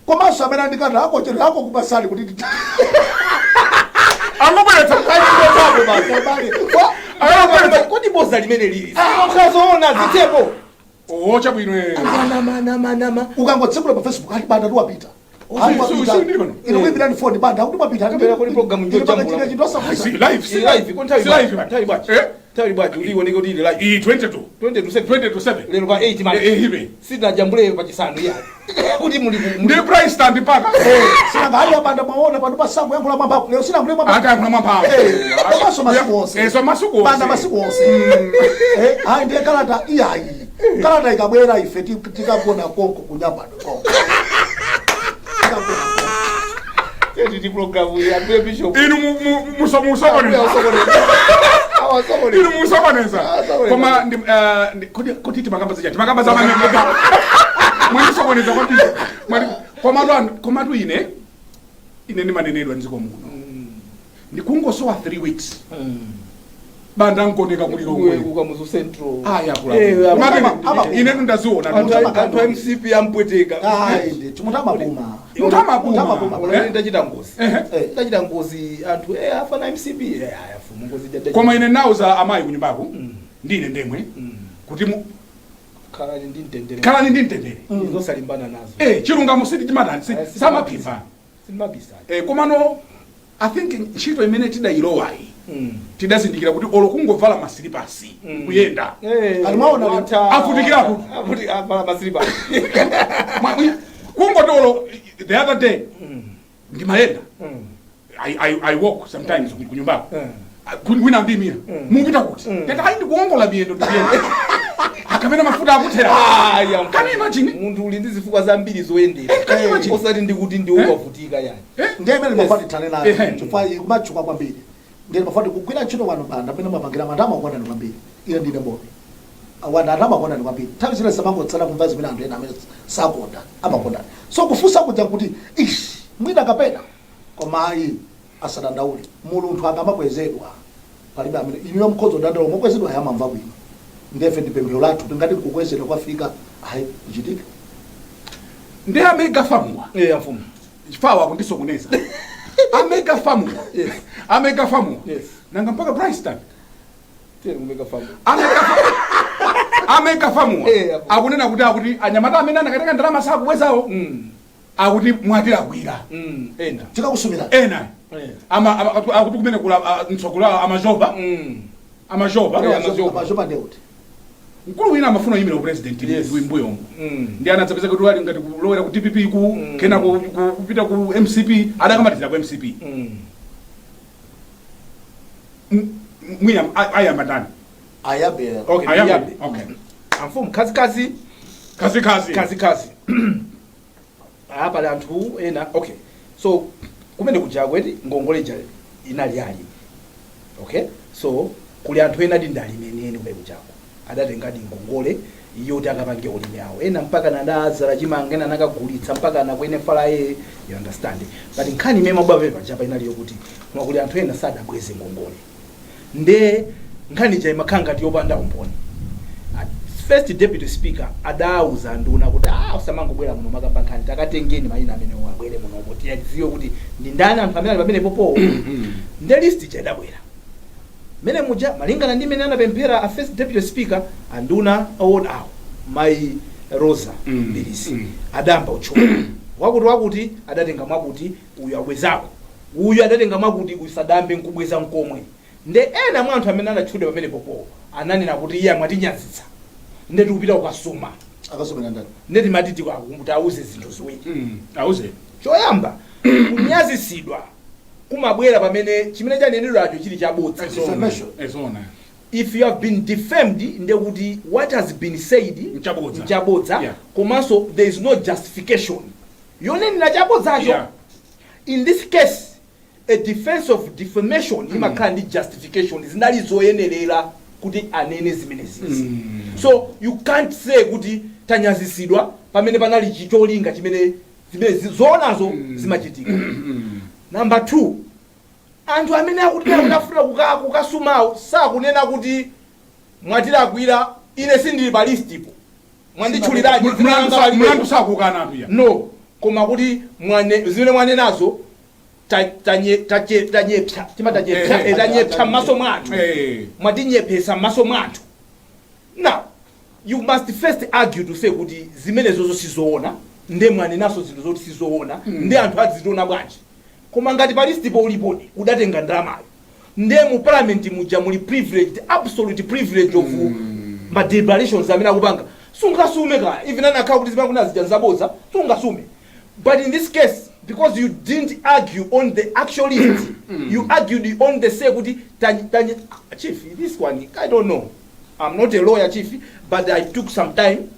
Komanso amene andikata akochera ako kupasali kuti Angobweretsa. Kodi boza limene lili kazoona zitepo. Ocha bwino. Nama nama nama. Ukangotsekula pa Facebook ati Banda tiwapita. Si ndili pano. Inokuimbirani foni, Banda kuti mwapita. Kapena kodi program njo jambula. Si live. Si live ko nthawi? Si live. Nthawi bwanji? Eh? Nthawi bwanji kuti ioneke kuti ili live? I 22. 20 to 7. 20 to 7. Lero pa 8 March. Eh, hivi. Sitinajambule pachisanu ya kuti muli Ndi price stand paka. Sinanga ali abanda mwaona pano pasango yankhula mwambapo lero sinangule mwambapo. Akayankhula mwambapo. Komanso masiku onse. Eh, so masiku onse. Banda masiku onse. Hayi, ndiye kalata iyayi, kalata ikabwera ife tikagona konko kunyambano konko, tikagona konko. Tete program ya Bishop. Inu musokoneza. Inu musokoneza. Asokoneza. Koma kodi timakamba zija, timakamba za maneno, mwandisokoneza kwambiri. Komatu ine ndimanenedwa mdziko muno, ndikungosowa 3 weeks, Banda nkoneka kulilongwe. Kukamuzu Central. Aya. Eh, Kula ine ndaziona. Anthu a MCP ampweteka. Ayi, ndi munthu amapuma. Munthu amapuma. Munthu amapuma. Eh? Ndachita ngozi. Ehe. Ndachita ngozi, anthu afana MCP, aya fumu ngozi. Koma ine nauza amayi kunyumbako, ndine ndemwe kuti Khalani ndi mtendere. Khalani ndi mtendere. Zosalimbana nazo. Chilungamo sitichimatani, samaphimba. Simabisa. Komano I think ntchito imene tidayilowayi, tidazindikira kuti olo kungovala masilipasi kuyenda, Ali mwaona Avutikirapo. Avuti avala masilipasi. Kungoti olo the other day ndimayenda, I walk sometimes ku nyumbako. Wina ndimira, "Mupita kuti?" Tati, "Ayi, ndikuongola miyendo, ndikuyenda akamene mafuta akuthera." Aya. Can you imagine? Munthu uli ndi zifukwa zambiri zoyendera. Can you imagine? Osati ndikuti ndiwo wavutika yani. Ndiye imene mafati tithane nayo, chifukwa ikumatchuka kwambiri. Ndiye mafati kugwira ntchito kwanu banda pamene mwapangira anthu amakondani kwambiri. Ine ndine mboni, awanda anthu amakondani kwambiri. Nthawi zina samangotsala kumva zimene anthu ena amene sakonda amakondani. So kufunsa kuja kuti ish, mwina kapena, koma ayi, asadandaule. Munthu akamakwezedwa, palibe amene inuyo mkhozo dandaula. Mokwezedwa ayamamva bwino. Ndefe ndi pemphero lathu, tingati kukwezedwa kwafika, ayi, kuchitike. Ndi a mega farmwa. Mfumu. Fawa akundisokoneza a mega farmwa. A mega farmwa. Nanga mpaka Bryston? Tiye ku mega farm. A mega farmwa Apo. akunena kuti akuti anyamata amene anakatenga ndalama sakubwezawo, akuti mwatilakwira. Ena. Tikakusumira. Ena akuti kumene kula mtsogolo amajoba, amajoba. Amajoba. Amajoba ndeuti? Mkulu wina amafuna uyimira upresident mbuyomo, ndi anadzapeza kuti ali ngati kulowera ku DPP, ku kena kupita ku MCP, adakamatizira ku MCP. Mwina ayamba ndani? Ayambe. Okay. Ayambe. Ndiyambe. Okay. Amfumu, khazikhazi. Khazikhazi. Khazikhazi apa pali anthu ena. Okay, so kumene kuja kweti ngongole ija inali alimi. Okay, so kuli anthu ena ati ndi alimi enieni, kumene kujako adatengadi ngongole yoti akapange ulimi awo. Ena mpaka nadazala chimanga, ena nakagulitsa mpaka nakwene falaye, you understand? But nkhani imene mabwa pachapa inali yokuti koma kuli anthu ena sadabweze ngongole, nde nkhani ija imakhala ngati yopanda umboni. First Deputy Speaker adauza nduna kuti, "Ah, usamangobwera muno makamba nkhani, takatengeni mayina amene abwere munomo, tiyadziwe kuti ndi ndani anthu amene ali pamene popo." Nde list ija idabwera mene muja, malingana ndi mmene anapemphera a First Deputy Speaker, anduna owona awo, Mayi Rosa Mbilizi, adamba utchula wakuti wakuti adatenga mwakuti, uyu abwezako, uyu adatenga mwakuti, uyu sadambe nkubweza nkomwe. Nde ena mwa anthu amene anatchulidwa pamene popo ananena kuti, "Iye amwatinyazitsa, nde tikupita kukasuma." Akasumira ndani? Nde timati tikakuti auze zinthu ziwiri. Auze. Choyamba, kunyazisidwa kumabwera pamene chimene chanenedwacho chili chabodza. Defamation. Ezona. If you have been defamed, ndekuti what has been said Nchabodza. nchabodza. Komanso there is no justification yonenera chabodzacho. In this case, a defense of defamation imakhala ndi justification, zinali zoyenerera kuti anene zimenezizi. So you can't say kuti tanyazisidwa pamene panali cholinga chimene zimene zoonazo zimachitika. Number two, anthu amene akuti akutafuna kukasumawo sakunena kuti, "Mwatilakwira, ine sindili pa listipo, mwanditchuliraji?" Mlandu sakukana pia. No, koma kuti zimene mwanenazo tanyepsa, timatanyepsa, tanyepsa m'maso mwathu, mwatinyepesa m'maso mwathu. Now you must first argue to say kuti zimenezozo sizoona, nde mwanenaso zinthu zoti sizoona, nde anthu aziziona bwanji? Koma ngati pa listipo ulipodi, udatenga ndalamayo, nde mu parliament muja muli privilege, absolute privilege of ma deliberations amene akupanga, sungasume kaya. Even anakhala kuti zimene kunazija nzabodza, sungasume. But in this case, because you didn't argue on the actual list, you argued on the say kuti chief, this one I don't know, I'm not a lawyer, chief, but I took some time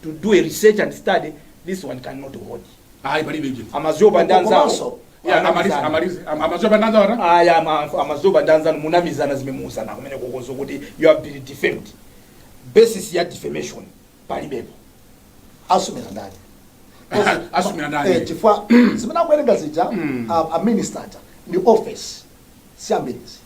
to do a research and study. This one cannot hold. Ayi, palibe ichi. Amazoba ndi anzawo. Komanso, Yeah, amalize, amalize. Amazoba ndanza wata. Aya, amazoba ndi anzanu munamizana zimene muuzana kumene kokozo kuti you have been defamed. Basis ya defamation palibepo. Asumira ndani? Asumira ndani? Chifukwa zimene akuwerenga zija a minister aja ndi office, si ambirizi,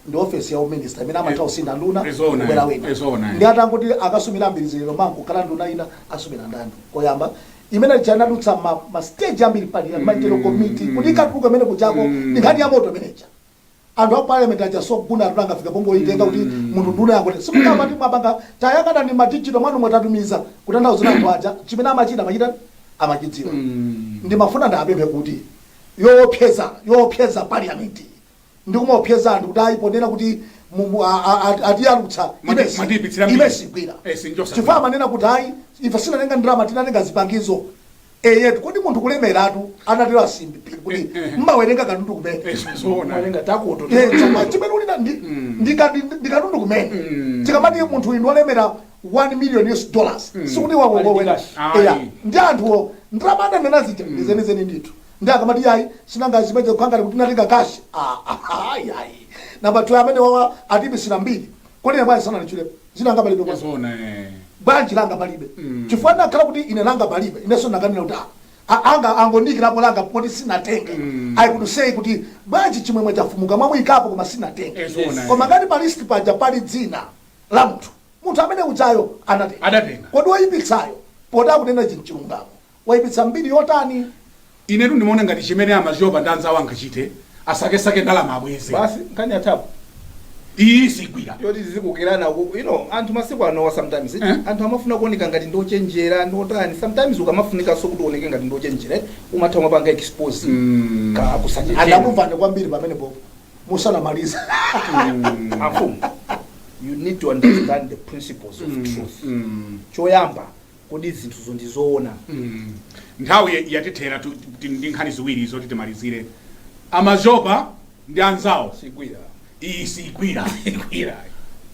ndi office ya uminister imene amatha kusintha nduna, Ezona, kubwera wina. Ezona. Ndi atangoti akasumira ambirizi lero, mangu kukhala nduna ina, asumira ndani? Koyamba imene chanadutsa ma stage ambiri pali mm. Committee kuti ikatuluka imene kuchako, ndi nkhani ya moto imeneja. Anthu a parliament aja soguna atu angafika pongoitenga kuti munthu nduna yakuti simungamati mwapanga tayang'ana ni ma digital mwanu mwatatumiza, kutanthauza anthu aja chimene amachita amachita amachidziwa. Ndimafuna ndapemphe kuti yoopseza parliament ndikumaopseza anthu kuti ayiponera kuti atiyalutsa Mwatiyipitsira mbiri. Imesigwira. Eh, sinjosa. Chifukwa amanena kuti ayi, ife sinatenga ndalama, tinatenga zipangizo. Eyetu, kodi munthu kulemeratu, anatero asimbi phiri kuti mmawerenga katundu kumene. Eh, zoona. Malenga takoto. Eh, chomwe chimene ulina ndi katundu kumene. Tikamati munthu inu walemera 1 million US dollars, sikuti Ali ndi cash. eya. Ayi. Ndi anthuwo ndalama adanena zija ndizenizeni ndithu. Ndi akamati yayi, sinanga zimeje kukhangati kuti natenga cash. Ayi, ayi, namba 2 amene wawa atibisira mbiri. Kodi ine bwanji sanalichulepo zinanga palibe bwanji? Zoona, eh. Bwanji langa palibe? Chifukwa ndakhala kuti ine langa palibe, inenso ndakanena kuti anga angondikirapo langa poti sinatenge. I could say kuti bwanji Chimwemwe Chafumuka mwamuyikapo koma sinatenge? Eh, zoona, eh. Koma ngati pa list paja pali dzina la munthu, munthu amene ujayo anatenga. Adatenga. Kodi woyipitsayo, poti akunena chilungamo, wayipitsa mbiri yotani? Inetu ndimaona ngati chimene amachopa ndi anzawo angachite, asakesake ndalama abweze. Basi, nkhani yathapo. Iyi sigwira. Yoti zizikukerana anthu masiku anowa sometimes Eh? anthu amafuna kuoneka ngati ndochenjera, ndotani. Sometimes ukamafunikaso kuti uoneke ngati ndochenjera, umatha umapanga expose ka kusachenjera. Andakumvani kwambiri pamene popo musanamaliza. Amfumu, you need to understand the principles of truth. Choyamba, kodi zinthuzo ndizoona? Nthawi yatithera ndi nkhani ziwiri zoti timalizire. Amajopa ndi anzawo, Sigwira. Iyi sigwira. Sigwira.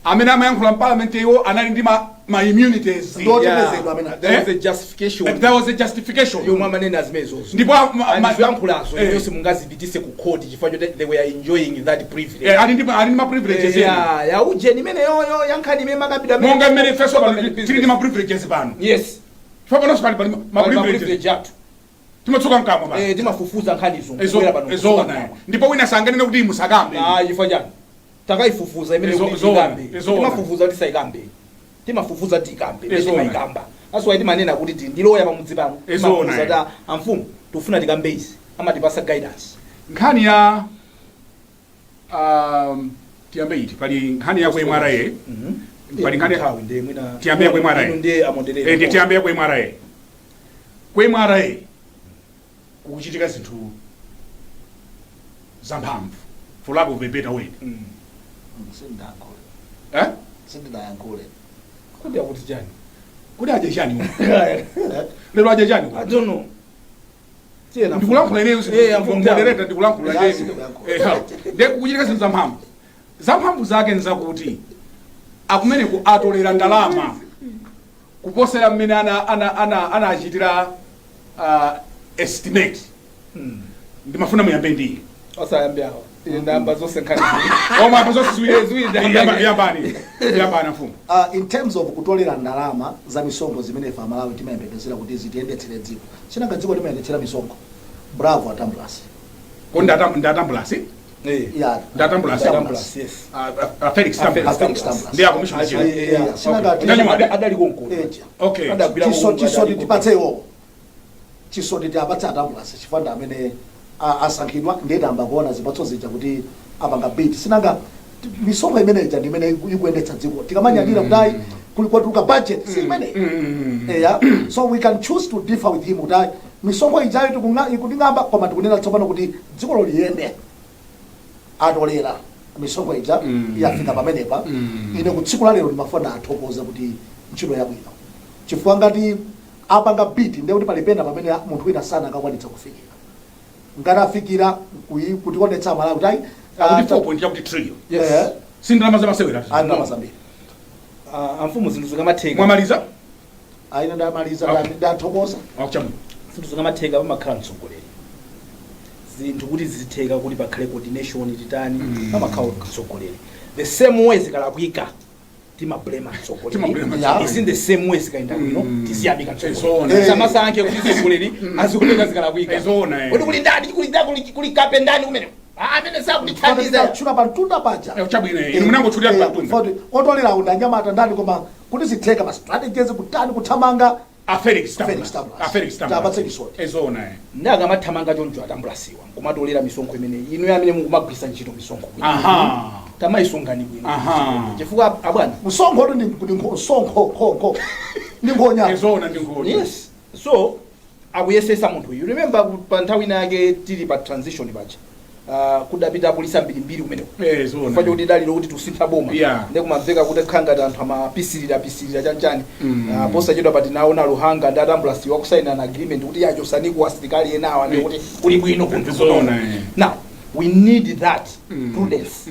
Amene amayankhula mpalamenti iwo anali ndi ma immunities. Ndotetezedwa amene. There was a justification. There was a justification. Yomwe amanena zimenezozo. Ndipo And zoyankhulazo yonse mungazipitise ku court chifukwa choti they were enjoying that privilege. Eh, ali ndi ma privileges ena. Ya ujeni imene yoyo yankhani imene makambira. Monga mmene ifenso pano tili ndi ma privileges pano. Yes. Panonso pali ma ma privileges. Privilege athu. Timatsuka mkamwa pano. Eh, timafufuza nkhanizo nkubwera pano. Zoona, ndipo wina sanganene kuti musakambe. Ah, chifukwa chani? Takaifufuza imene kuti Zoona, tikambe. Zoona. Timafufuza kuti saikambe, timafufuza tikambe. Zoona. Timaikamba. That's why timanena kuti tili ndi loya pamudzi pano. Zoona, Timafufuza eh. ta amfumu, tifuna tikambe izi, amatipasa guidance. Nkhani ya tiyambe iti? Pali nkhani ya ku MRA, pali nkhani Nthawi ndiye mwina Tiyambe ya ku MRA. Inu ndiye a moderator. Eh, ndiye tiyambe ya ku MRA. Ku MRA kukuchitika zinthu zamphamvu, for lack of a better word. Sindinayankhule. Eh? Sindinayankhule. Kuti akuti chani? Kuti adye chani uyu? Lero adye chani uyu? I don't know. Tiyena. Ndikulankhula ineyo. Eh, amfumu. Moderator, ndikulankhula. Yeah, sindikuyankhula. Ndiye kukuchitika zinthu zamphamvu. Zamphamvu zake nzakuti akumeneku atolera ndalama kuposera mmene anachitira estimate. Ndimafuna muyambe ndiye. Osayambe awa, ine ndayamba zonse nkhani. Omwe apa zonse ziwiri. Eh, ziwiri ndayamba. Yambani, yambani mfumu. In terms of kutolera ndalama za misonkho zimene ife Amalawi timayembekezera kuti zitiyendetsere dziko, sinanga dziko timayendetsera misonkho, bravo atambulasi. Kodi ndatambulasi? Eh. Yeah. Ndatambulasi. Atambulasi, yes. Felix Felix Tambulasi. Felix Tambulasi. Ndiye akomishona chino. Yeah, sinanga Okay. Ndanyuma. Adali konko. Eh, Okay. Adagwira chisoti konko. Tipatse iwowo chisoti, tiapatse atambulasi chifukwa ndi amene asankhidwa. Ndiye tamba kuona zipatso zija kuti apanga bid. Sinanga misonkho imeneja ndi imene ikuyendetsa dziko. Tikamanyadira kuti ayi, kuli kwatuluka budget, si imeneyi? Yeah, so we can choose to differ with him kuti ayi, misonkho ijayo ikuting'amba, koma tikunena tsopano kuti dziko liyende, atolera misonkho ija, yafika pamenepa. Ine ku tsiku la lero ndimafuna athokoza kuti ntchito yabwino, chifukwa ngati apanga beat, ndiye kuti pali pena pamene munthu wina sana akakwanitsa kufikira. Ngati afikira kutionetsa Amalawi kuti ayi, Akuti 4 point chakuti trillion. Yes. Eh, Si ndalama zamasewera. Ndalama zambiri. Ah, amfumu, zinthu zikamatheka Mwamaliza? Ayi, ndamaliza. Okay. Ndathokoza. Akuchamwe. Zinthu zikamatheka pamakhala mtsogoleri. Zinthu kuti zitheka, kuti pakhale coordination, titani, pamakhala mtsogoleri. The same way zikalakwika timablame mtsogoleri. Timablame. Yeah. It's in the same way zikayenda bwino tiziyamika Zoona. mtsogoleri. Samasankhe kuti mtsogoleri azioneka zikalakwika. Zoona, eh. Kuti kuli ndani, kuli ndani, kuli kape ndani kumene. Ah, amene sakutithandiza. Tchula pa mtunda paja. Eh, chabwino, inu munangotchulira pa mtunda. Otolera ndanyamata ndani, koma kuti zitheka pa strategies, kutani, kuthamanga. A Felix Felix Tambulasi. Tambulasi. A Felix Tambulasi. Tapatse chisoti. Ezona Ndi akamathamanga choncho atambulasiwa nkumatolera misonkho imeneyi, inu amene mukumagwisa ntchito misonkho bwino, tamayisungani bwino, chifukwa abwana, Msonkho tu ndi msonkho nkhonkho ndi nkhonya. Ezona, ndi nkhonya. Yes, so akuyesesa munthu. You remember pa nthawi ina yake tili pa transition paja, kudapita apolisi ambirimbiri kumeneko chifukwa chokuti dalilo kuti tusintha boma. Ndi kumamveka kuti khangati anthu amapisirira pisirira chanchani. Posachedwa pati naona Luhanga ndi atambulasiwa kusainana agreement kuti yachosaniko asilikali enawa, ndi kuti kuli bwino kunthu. Zona, Now we need that prudence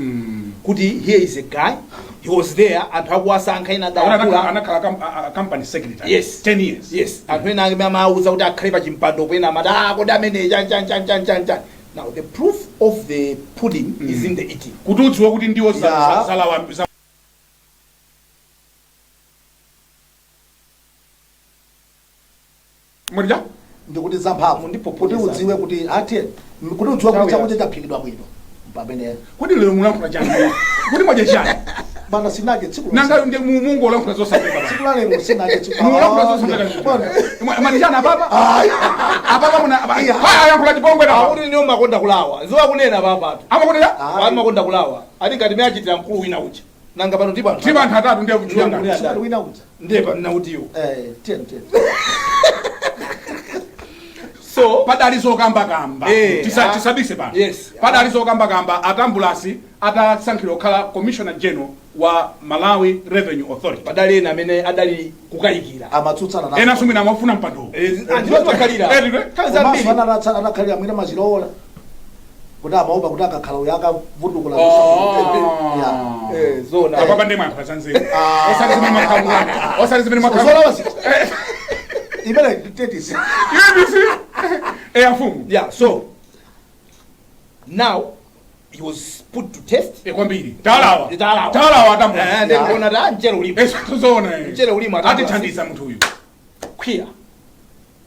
kuti here is a guy, he was there, anthu akuwasankha ena adakula. Anakhala a company secretary Yes. 10 years. Yes, anthu ena ake amauza kuti akhale pa chimpando pena amati, ah, kodi amene chan chan chan chan chan chan. Now the proof of the pudding is in the eating. Kuti udziwe kuti ndiwo zalawa murija. Ndikuti zamphamvu Mundipopoteza. kuti udziwe kuti ati kuti udziwe kuti Nthawi chakudya chaphikidwa bwino pamene Kuti lero mulankhula chani? Kuti mwadya chani? Bana, sinaje tsiku. Nanga ndi mungolankhula zosamveka. Tsiku la lero sinaje tsiku. Mulankhula zosamveka. Mwati chani apapa? Apapa muna ayankhula chipongwe na Akuti niyo makonda kulawa, ziwakunena papatu. Amakonda. Amakonda kulawa, ati ngati mene achitira mkulu wina uja. Nanga pano ndipo anthu Tiba anthu atatu ndiye kuchiyanga. Ndiye. Sinati wina uja. Ndiye pa nautiyo. Eh, tiyeni tiyeni. So Padali zokambakamba. Tisabise pano. Padali zokambakamba atambulasi atasankhidwa kukhala commissioner general wa Malawi Revenue Authority. Padali ena amene adali kukayikira. Amatsutsana nazo. Ena sumina amafuna mpando. Anthu amakhalira Ndiwe. nthawi zambiri. Komanso anakhalira mwina mazilola kuti amaopa kuti akakhala uyo akavundukula. Oh. Eh, zona. Apapa ndi mwayankhula zanzeru. Osati zimene mwakhamula, osati zimene mwakhamula. Zolawa imene tetisi. Iwe bisi afumu. Yeah, so now he was put to test. Kwambiri, talawa. Talawa. Talawa Eh, atambulasi. ndi kuona ta mchere ulipo. Zona. Mchere ulimo atambulasi. Atithandiza munthu uyu. Kukhwira,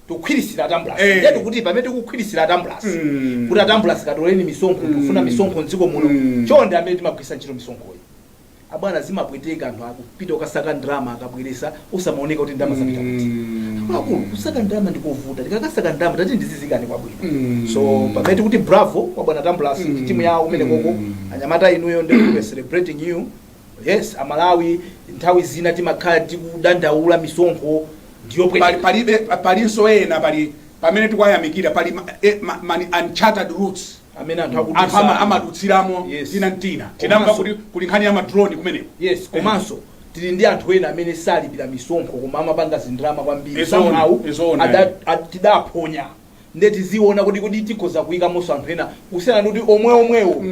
tikukhwirisira atambulasi. Eh. Ndiye kuti pamene tikukhwirisira atambulasi kuti atambulasi katoleni misonkho, tikufuna misonkho mdziko muno, chonde amene timagwisa ntchito misonkhoyi, abwana, zimapweteka anthu akupita ukasaka ndalama, akabweresa usamaoneka kuti ndalama zapita kuti. Akuluakulu, kusaka ndalama ndikovuta. Tikakasaka ndalama tati ndizizikani kwabwino. So pamene tikuti bravo kwa bwana Tambulasi ndi timu yawo kumene koko, anyamata inuyo, ndi we celebrating you. Yes, Amalawi nthawi zina timakhala tikudandaula misonkho ndiyopweteka. Palibe, palinso ena pali pamene tikuwayamikira, pali mani uncharted routes amene anthu anthu amadutsiramo. Tina mtina tinamva kuti kuli nkhani ya madrone kumeneko. Yes, komanso tili ndi anthu ena amene salipira misonkho koma amapanga zindalama kwambiri. Izona, somehow izona, tidaphonya, nde tiziona kuti tikhoza kuyikamonso anthu ena kusiyana ndi kuti omwe omwewo,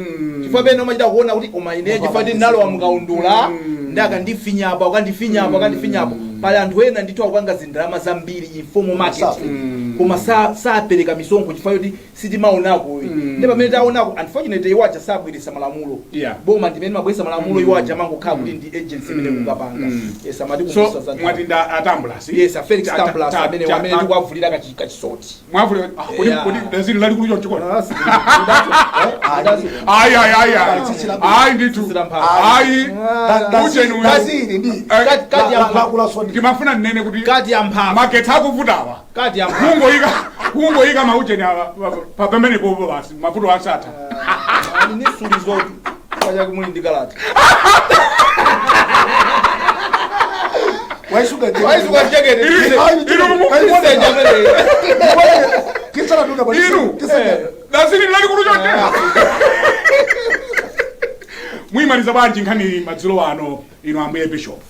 chifukwa pene umachita kuona kuti koma ine chifukwa ti ndinalowa mukaundula, ndakandifinyapo, akandifinyapo, akandifinyapo. Pali anthu ena ndithu akupanga zindalama zambiri informal market, koma sapereka misonkho chifukwa choti sitimaonako. Ndi pamene taonako, unfortunately iwo aja sabweresa malamulo. Boma ndimene mabweresa malamulo, iwo aja amangokhala kuti ndi agency imene kukapanga. Yes, amati So kumbusa za mwati nda atambulasi. Yes, a Felix Tambulasi amene amene tikuwavulira kachisoti. Mwavulira kodi? Yeah. Kodi dazili lalikulu choncho kodi? Ayi, ayi, ayi, ayi. Ayi ndithu. Tsitsi la mphamvu. Ayi. Ujeni uyu. Dazili ndi Kati ya mphamvu. lakulaso ndi Ndimafuna nnene kuti Kati ya mphamvu. magetsi akuvutawa, Kati ya mphamvu. kungoyika maujeni awa pamene popo basi, mavuto asatha. Ali ni sulizotu pachake muli ndi kalata. Waisuka. Waisuka jekete. Inu Tisanatuka. Inu dazili lalikulu chonde. Muyimaliza bwanji nkhani madzulo ano ino, ambuye bishop?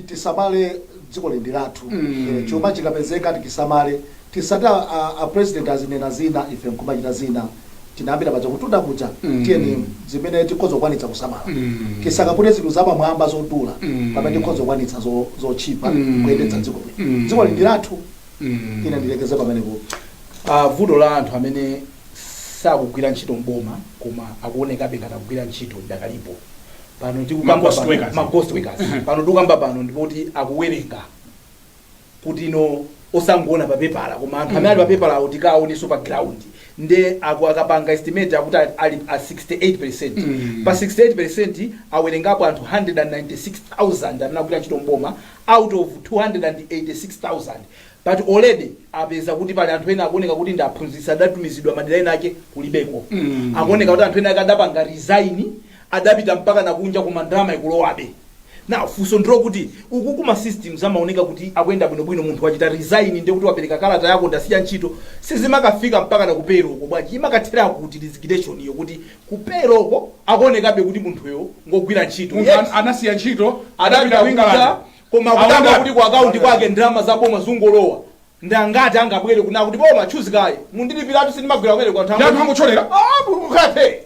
Tisamale dziko lindi lathu. Chuma chikapezeka tikisamale, tisati a president azinena zina, ife nkumachita zina. Tinayambira paja kutunda kuja. Tiyeni zimene tikhoza kukwanitsa kusamala, tisakapute zinthu zapamwamba zodula pamene tikhoza kukwanitsa zochipa kuyendetsa dziko bwino. Dziko lindi lathu. Ine ndilekeze pamenepo. Vuto la anthu amene sakugwira ntchito mboma koma akuonekabe ngati akugwira ntchito dakalipo pano tikukamba Ma ghost pano, workers. Ma ghost workers. Pano tikukamba pano ndipoti akuwerenga kuti ino Osangoona papepala, koma anthu amene ali papepala awo tikaonenso pa ground. Nde ako akapanga estimate akuti ali a 68. Pa 68 awerengapo anthu 196,000 amene akugwira ntchito mboma out of 286,000, but already apeza kuti pali anthu ena akuoneka kuti ndi aphunzitsi, adatumizidwa madera ena ake, kulibeko. Akuoneka kuti anthu ena ake adapanga resign, adapita mpaka nakunja, koma ndalama ikulowabe. Now funso ndilo kuti uku kuma systems amaoneka kuti akuyenda bwinobwino. Munthu wachita resign, ndiye kuti wapereka kalata yako, ndasiya ntchito, sizimakafika mpaka na ku payroll ko bwanji? Imakathera kuti resignation iyo, kuti ku payroll ko akuonekabe kuti munthuyo ngogwira ntchito? Munthu anasiya ntchito, adapita adapita ku England, kunja, koma kudabwa Awanda. kuti ku akaunti kwake ndalama za boma zungolowa. Ndangati angabwere kuna kuti boma chuzi kaye mundilipiratu, sindimagwira kumene kwa Ndi anthu angotcholera. Ah, mukaphe.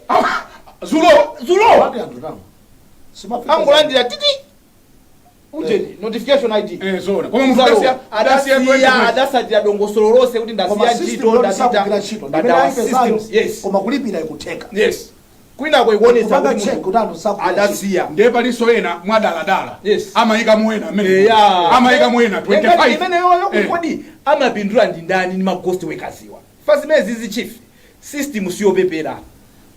Zulo. Zulo. Ati anthu nawo simafika. Angolandira titi ujeni notification ID. Eh, zona, koma munthu adasiya. Adasiya, adasatira dongosolo lonse kuti Koma ndasiya system ntchito, yoti sakugwira ndapita. ntchito But ndimene our ayipezayo, systems, yes. koma kulipira ikutheka. Yes, kwinako ikuonetsa Kupanga kuti check munthu kuti anthu sakugwira ntchito. adasiya. Ndiye palinso ena mwadaladala amayika muena amene amayika muena 25. Imene yoyo kodi amapindula ndi ndani ndi ma ghost workers iwa? Fa zimene zizi, chief, system siyopepera.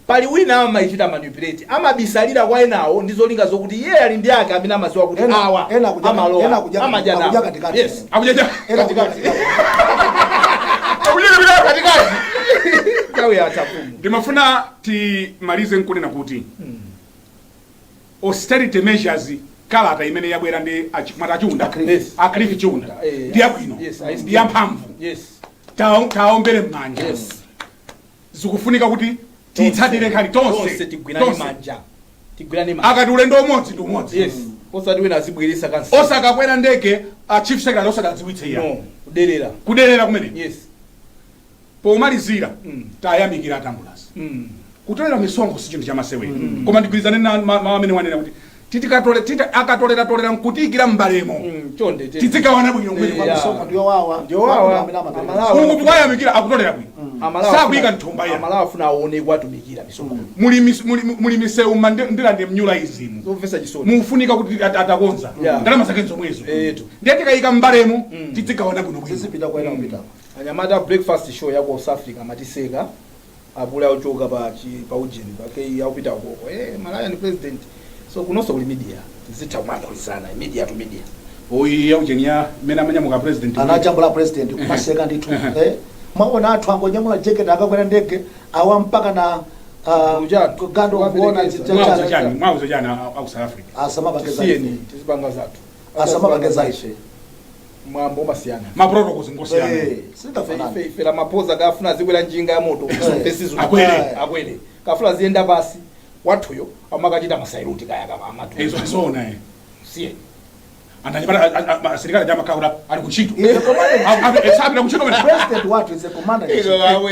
Pali wina amayichita manipulate, amabisalira kwa enawo ndi zolinga zokuti iye ali ndi ake amene amaziwa kuti awa Ena amalowa ena amadya akudya nawo. katikati. Yes. Akujaja. Ena kudya katikati. Akujaja Katikati, nthawi yatha, mfumu. Ndimafuna timalize nkunena kuti austerity measures, kalata imene yabwera ndi mwati achiunda. Yes. A Cliff Chiunda. Ndi yabwino. Yes, ndi yamphamvu. Taombere m'manja. Zikufunika kuti tiyitsatire nkhani tonse. Tonse. Tigwirane Tonse. manja, tigwirane manja. Akati ulendo umodzi ndi umodzi. Yes, osati wina azibweresa kansi. Osakakwera ndege a chief secretary osakadziwitse iya. No, kuderera. Kuderera kumene. Pomalizira, tayamikira atambulasi. Kutolera misonkho si chinthu chamasewera, koma ndigwirizane na mawu amene wanena kuti titikatole titi akatolera tolera nkutiyikira m'balemo. Chonde Tidzigawana bwino kumene. Misonkho ndiyowawa. Ndiyowawa. Amene amapereka. Amalawi. Uku tikayamikira, akutolera bwino. Amalawi Sakuyika mthumba iya. Amalawi afuna aone kwatumikira misonkho. Muli misewu ndilande mnyula izimu. Zomvetsa chisoni. Mufunika kuti atakonza ndalama zake zomwezo. Etu. Ndiye tikayika m'balemo tidzigawana bwino bwino. Zizipita kwa ena kupitako. Anyamata, breakfast show ya ku South Africa amatiseka apule auchoka pa pa ujeni pake akupita koko, Malawi ni president. So kunonso kuli media, tizitha kumayankhulizana media to media. Oyi yaujeni ya mmene amanyamuka president. Anajambula president kumaseka ndithu. Mwaona athu angonyamula jacket akakwera ndege awa mpaka na Ujatu. gando kuona. Waperekeza. Mwauza chani, mwauza chani aku South Africa? Asamapangeza. Tisiyeni tizipanga zathu. Asamapangeza ife. Mwambo umasiyana. Ma protocols ngosiyana. Singafanana. Ife Ramaphosa kafuna zikwera njinga ya moto. Akwere. Akwere, kafuna ziyenda pasi. Wathuyo amakachita ma salute kaya kama amatu. Izo zona. Siyeni. Andanyamata asilikali amakhala ali kuntchito. Ife commander. Sapita kuntchito mene. President wathu is a commander in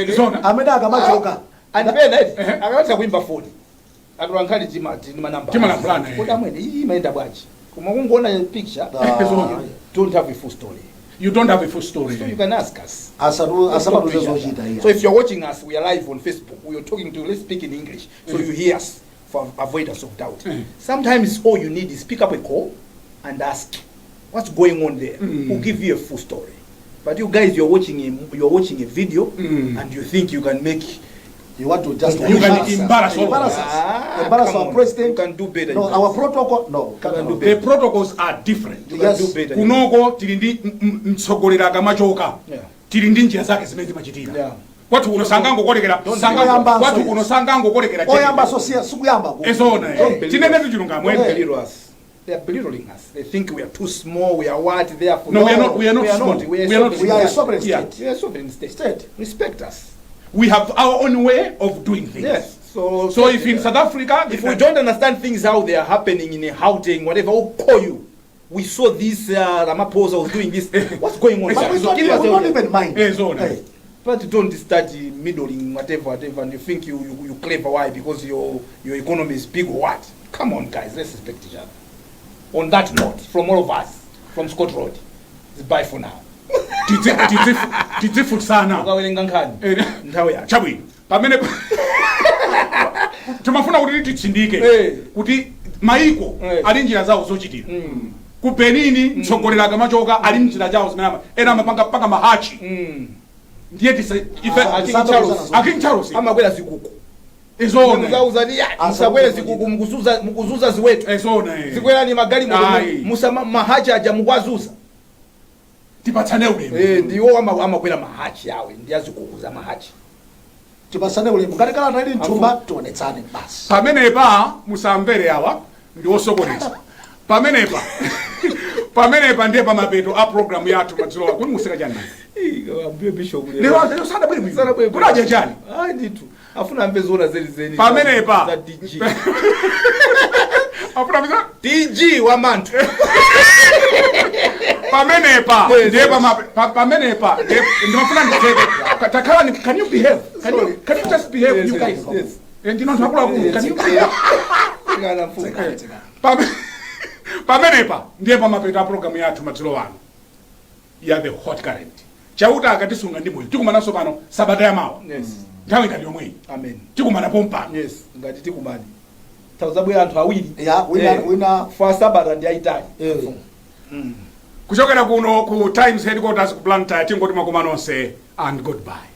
chief. Zona. Amene akamachoka Andipena iti akatha kuimba foni atolankhani timanamba. Timalankhulana. Kodi amwene, iyi imayenda bwanji? Koma kungoona picture, don't have a full story. You don't have a full story. So you can ask us. Asamatuze zochita iya. So if you're watching us, we are live on Facebook. We are talking to, let's speak in English so you hear us for avoidance of doubt. Sometimes all you need is pick up a call and ask what's going on there. We'll give you a full story. But you guys, you're watching a video and you think you can make You want to just You can embarrass all of embarrass us. us. Ah, Embarrass come our on. president. You can do better, No, you guys. our protocol, no. Can do The protocols are different. You can Yes. do better. Kunoko tili ndi mtsogoleri akamachoka, tili ndi njira zake zimene timachitira. Kwathu kuno sangangokolekera Oyambanso, kwathu yes. kuno sangangokolekera. Oyamba so sikuyamba Ezona. Don't Tinene tichilungamo. Don't belittle us. They are belittling us. They think we are too small. We are what? Therefore, No, we are not. We are not We are small. not. We are, We are not We are a sovereign state. We are a sovereign state. State. Respect us. We have our own way of doing things. Yes. So, So if in South Africa, if we don't understand things how they are happening in a Gauteng, whatever, we'll call you. We saw this Ramaphosa was doing this. What's going on? But we So don't, give us we don't a- even mind. Zona. Hey. But don't start middling whatever, whatever, and you think you clever. Why? Because your economy is big or what? Come on, guys, let's respect each other. On that note, from all of us, from Scott Road, it's bye for now. Tidzifunsana. Ukawerenga nkhani nthawi yake. Chabwino, pamene timafuna kuti titsindike Eh. kuti maiko Eh. ali njira zawo zochitira. Ku Benin mtsogoleri akamachoka ali mchita chawo zimene ena amapanga paka mahachi. Ndiye tisa ife Ah, A King Charles. A King Charles Amakwera zikuku. Izona. Muzauza ya musakwere zikuku, mukuzuza ziweto. Izona, eh. Zikwerani magalimoto. Ayi. Musama mahachi aja mukwazuza. Tipatsane ulemu. Eh, ndiwo amakwera mahachi awe ndi azikuku za mahachi. Tipatsane ulemu. Ngati kalata ili mthumba, tionetsane basi. Pamenepa musamvere, awa ndi osokoneza. Pamenepa ndiye pamapeto a program yathu madzulo. Kuti museka chani? Ambuye Bishop. Lero sadabwere bwino. Kuti adya chani? Ayi ndithu, afuna amve zona zenizeni Pamenepa. za DG. Afuna misa. DG wa manthu. Pamenepa Yes, ndiye yes. pamenepa ndiye ndimafuna nditheke. Takhala can you behave? Can you just behave, Yes, you yes, guys? yes. Eh, ndino anthu akuluakulu. Can you behave? Ngana mfumu. Pamenepa ndiye pamapeto a program yathu madzulo ano ya The Hot Current. Chauta akatisunga ndi moyo, tikumananso pano sabata yamawa, nthawi ngati yomweyi. Amen. Tikumana pompano. Yes, ngati tikumani tawuzabwera anthu awiri. Ya, wina Eh, wina fa sabata ndi ayitali. Eh. Kuchokera kuno ku Times headquarters ku Blantyre, tingoti mwakoma nonse and goodbye.